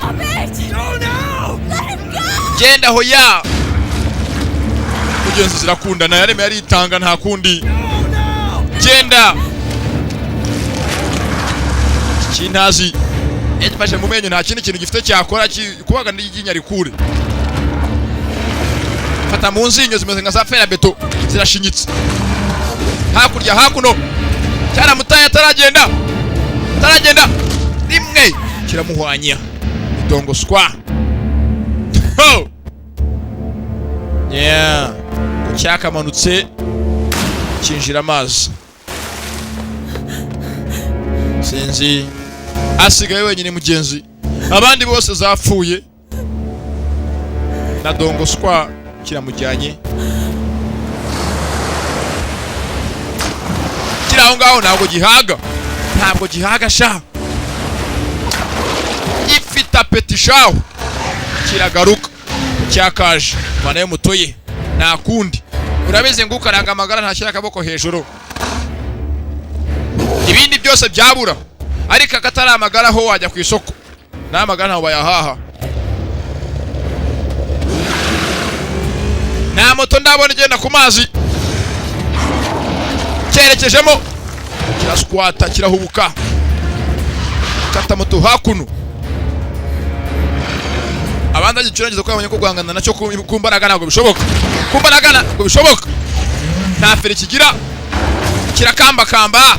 Genda, hoya mugenzi, zirakundana, yaremeye aritanga, nta kundi. Genda kintazi, yagifashe mu menyo, nta kindi kintu gifite cyakora kubaga n'iryinyo rikure. Fata mu nzinyo, zimeze nka za fer à béton, zirashinyitse. Hakurya, hakuno, cyaramutaye ataragenda, ataragenda rimwe kiramuhwanya idongoswa. Ho! Yeah, ko cyakamanutse kinjira amazi. Sinzi, asigaye wenyine mugenzi, abandi bose zapfuye na dongoswa kiramujyanye. Kiri aho ngaho, ntabwo gihaga, ntabwo gihaga sha, gifite appétit shaho. Kiragaruka cyakaje mwana mutoye, nta kundi. Urabizi ngo ukaranga amagara ntashyira akaboko hejuru. Ibindi byose byabura, ariko akatari amagara ho wajya ku isoko, n'amagara ntabwo bayahaha. Nta moto ndabona igenda ku mazi. Cyerekejemo, kiraswata, kirahubuka, kata moto hakuno. Abandi agicurangiza ko yabonye ko guhangana nacyo ku mbaraga ntabwo bishoboka, ku mbaraga ntabwo bishoboka. Nta feri kigira, kirakambakamba,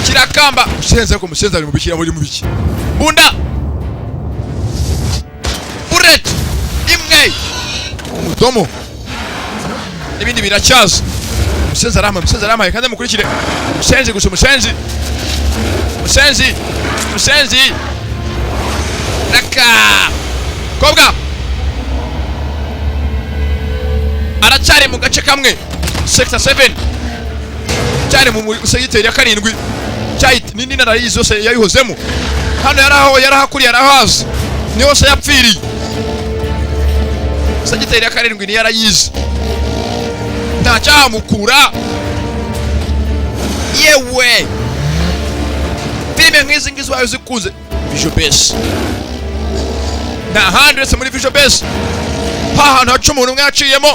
kirakamba. Musenze, ariko musenze ari mu biki? Muri mu biki? Bunda Umudomo n'ibindi biracyaza. Umusenzi arampaye, umusenzi arampaye, kandi mukurikire umusenzi gusa, umusenzi, umusenzi, umusenzi raka kobwa aracyari mu gace kamwe, sector 7, cyari mu segiteri ya karindwi. Cyahita n'indi narayizi yose yayihozemo. Hano yaraho, yarahakuriye, arahazi, ni hose yapfiriye. Segiteri ya karindwi niyo yarayizi, nta cyahamukura. Yewe, filime nk'izi ngizi wayo zikunze Visual Base, nta handi uretse muri Visual Base, ha hantu haca umuntu umwe yaciyemo.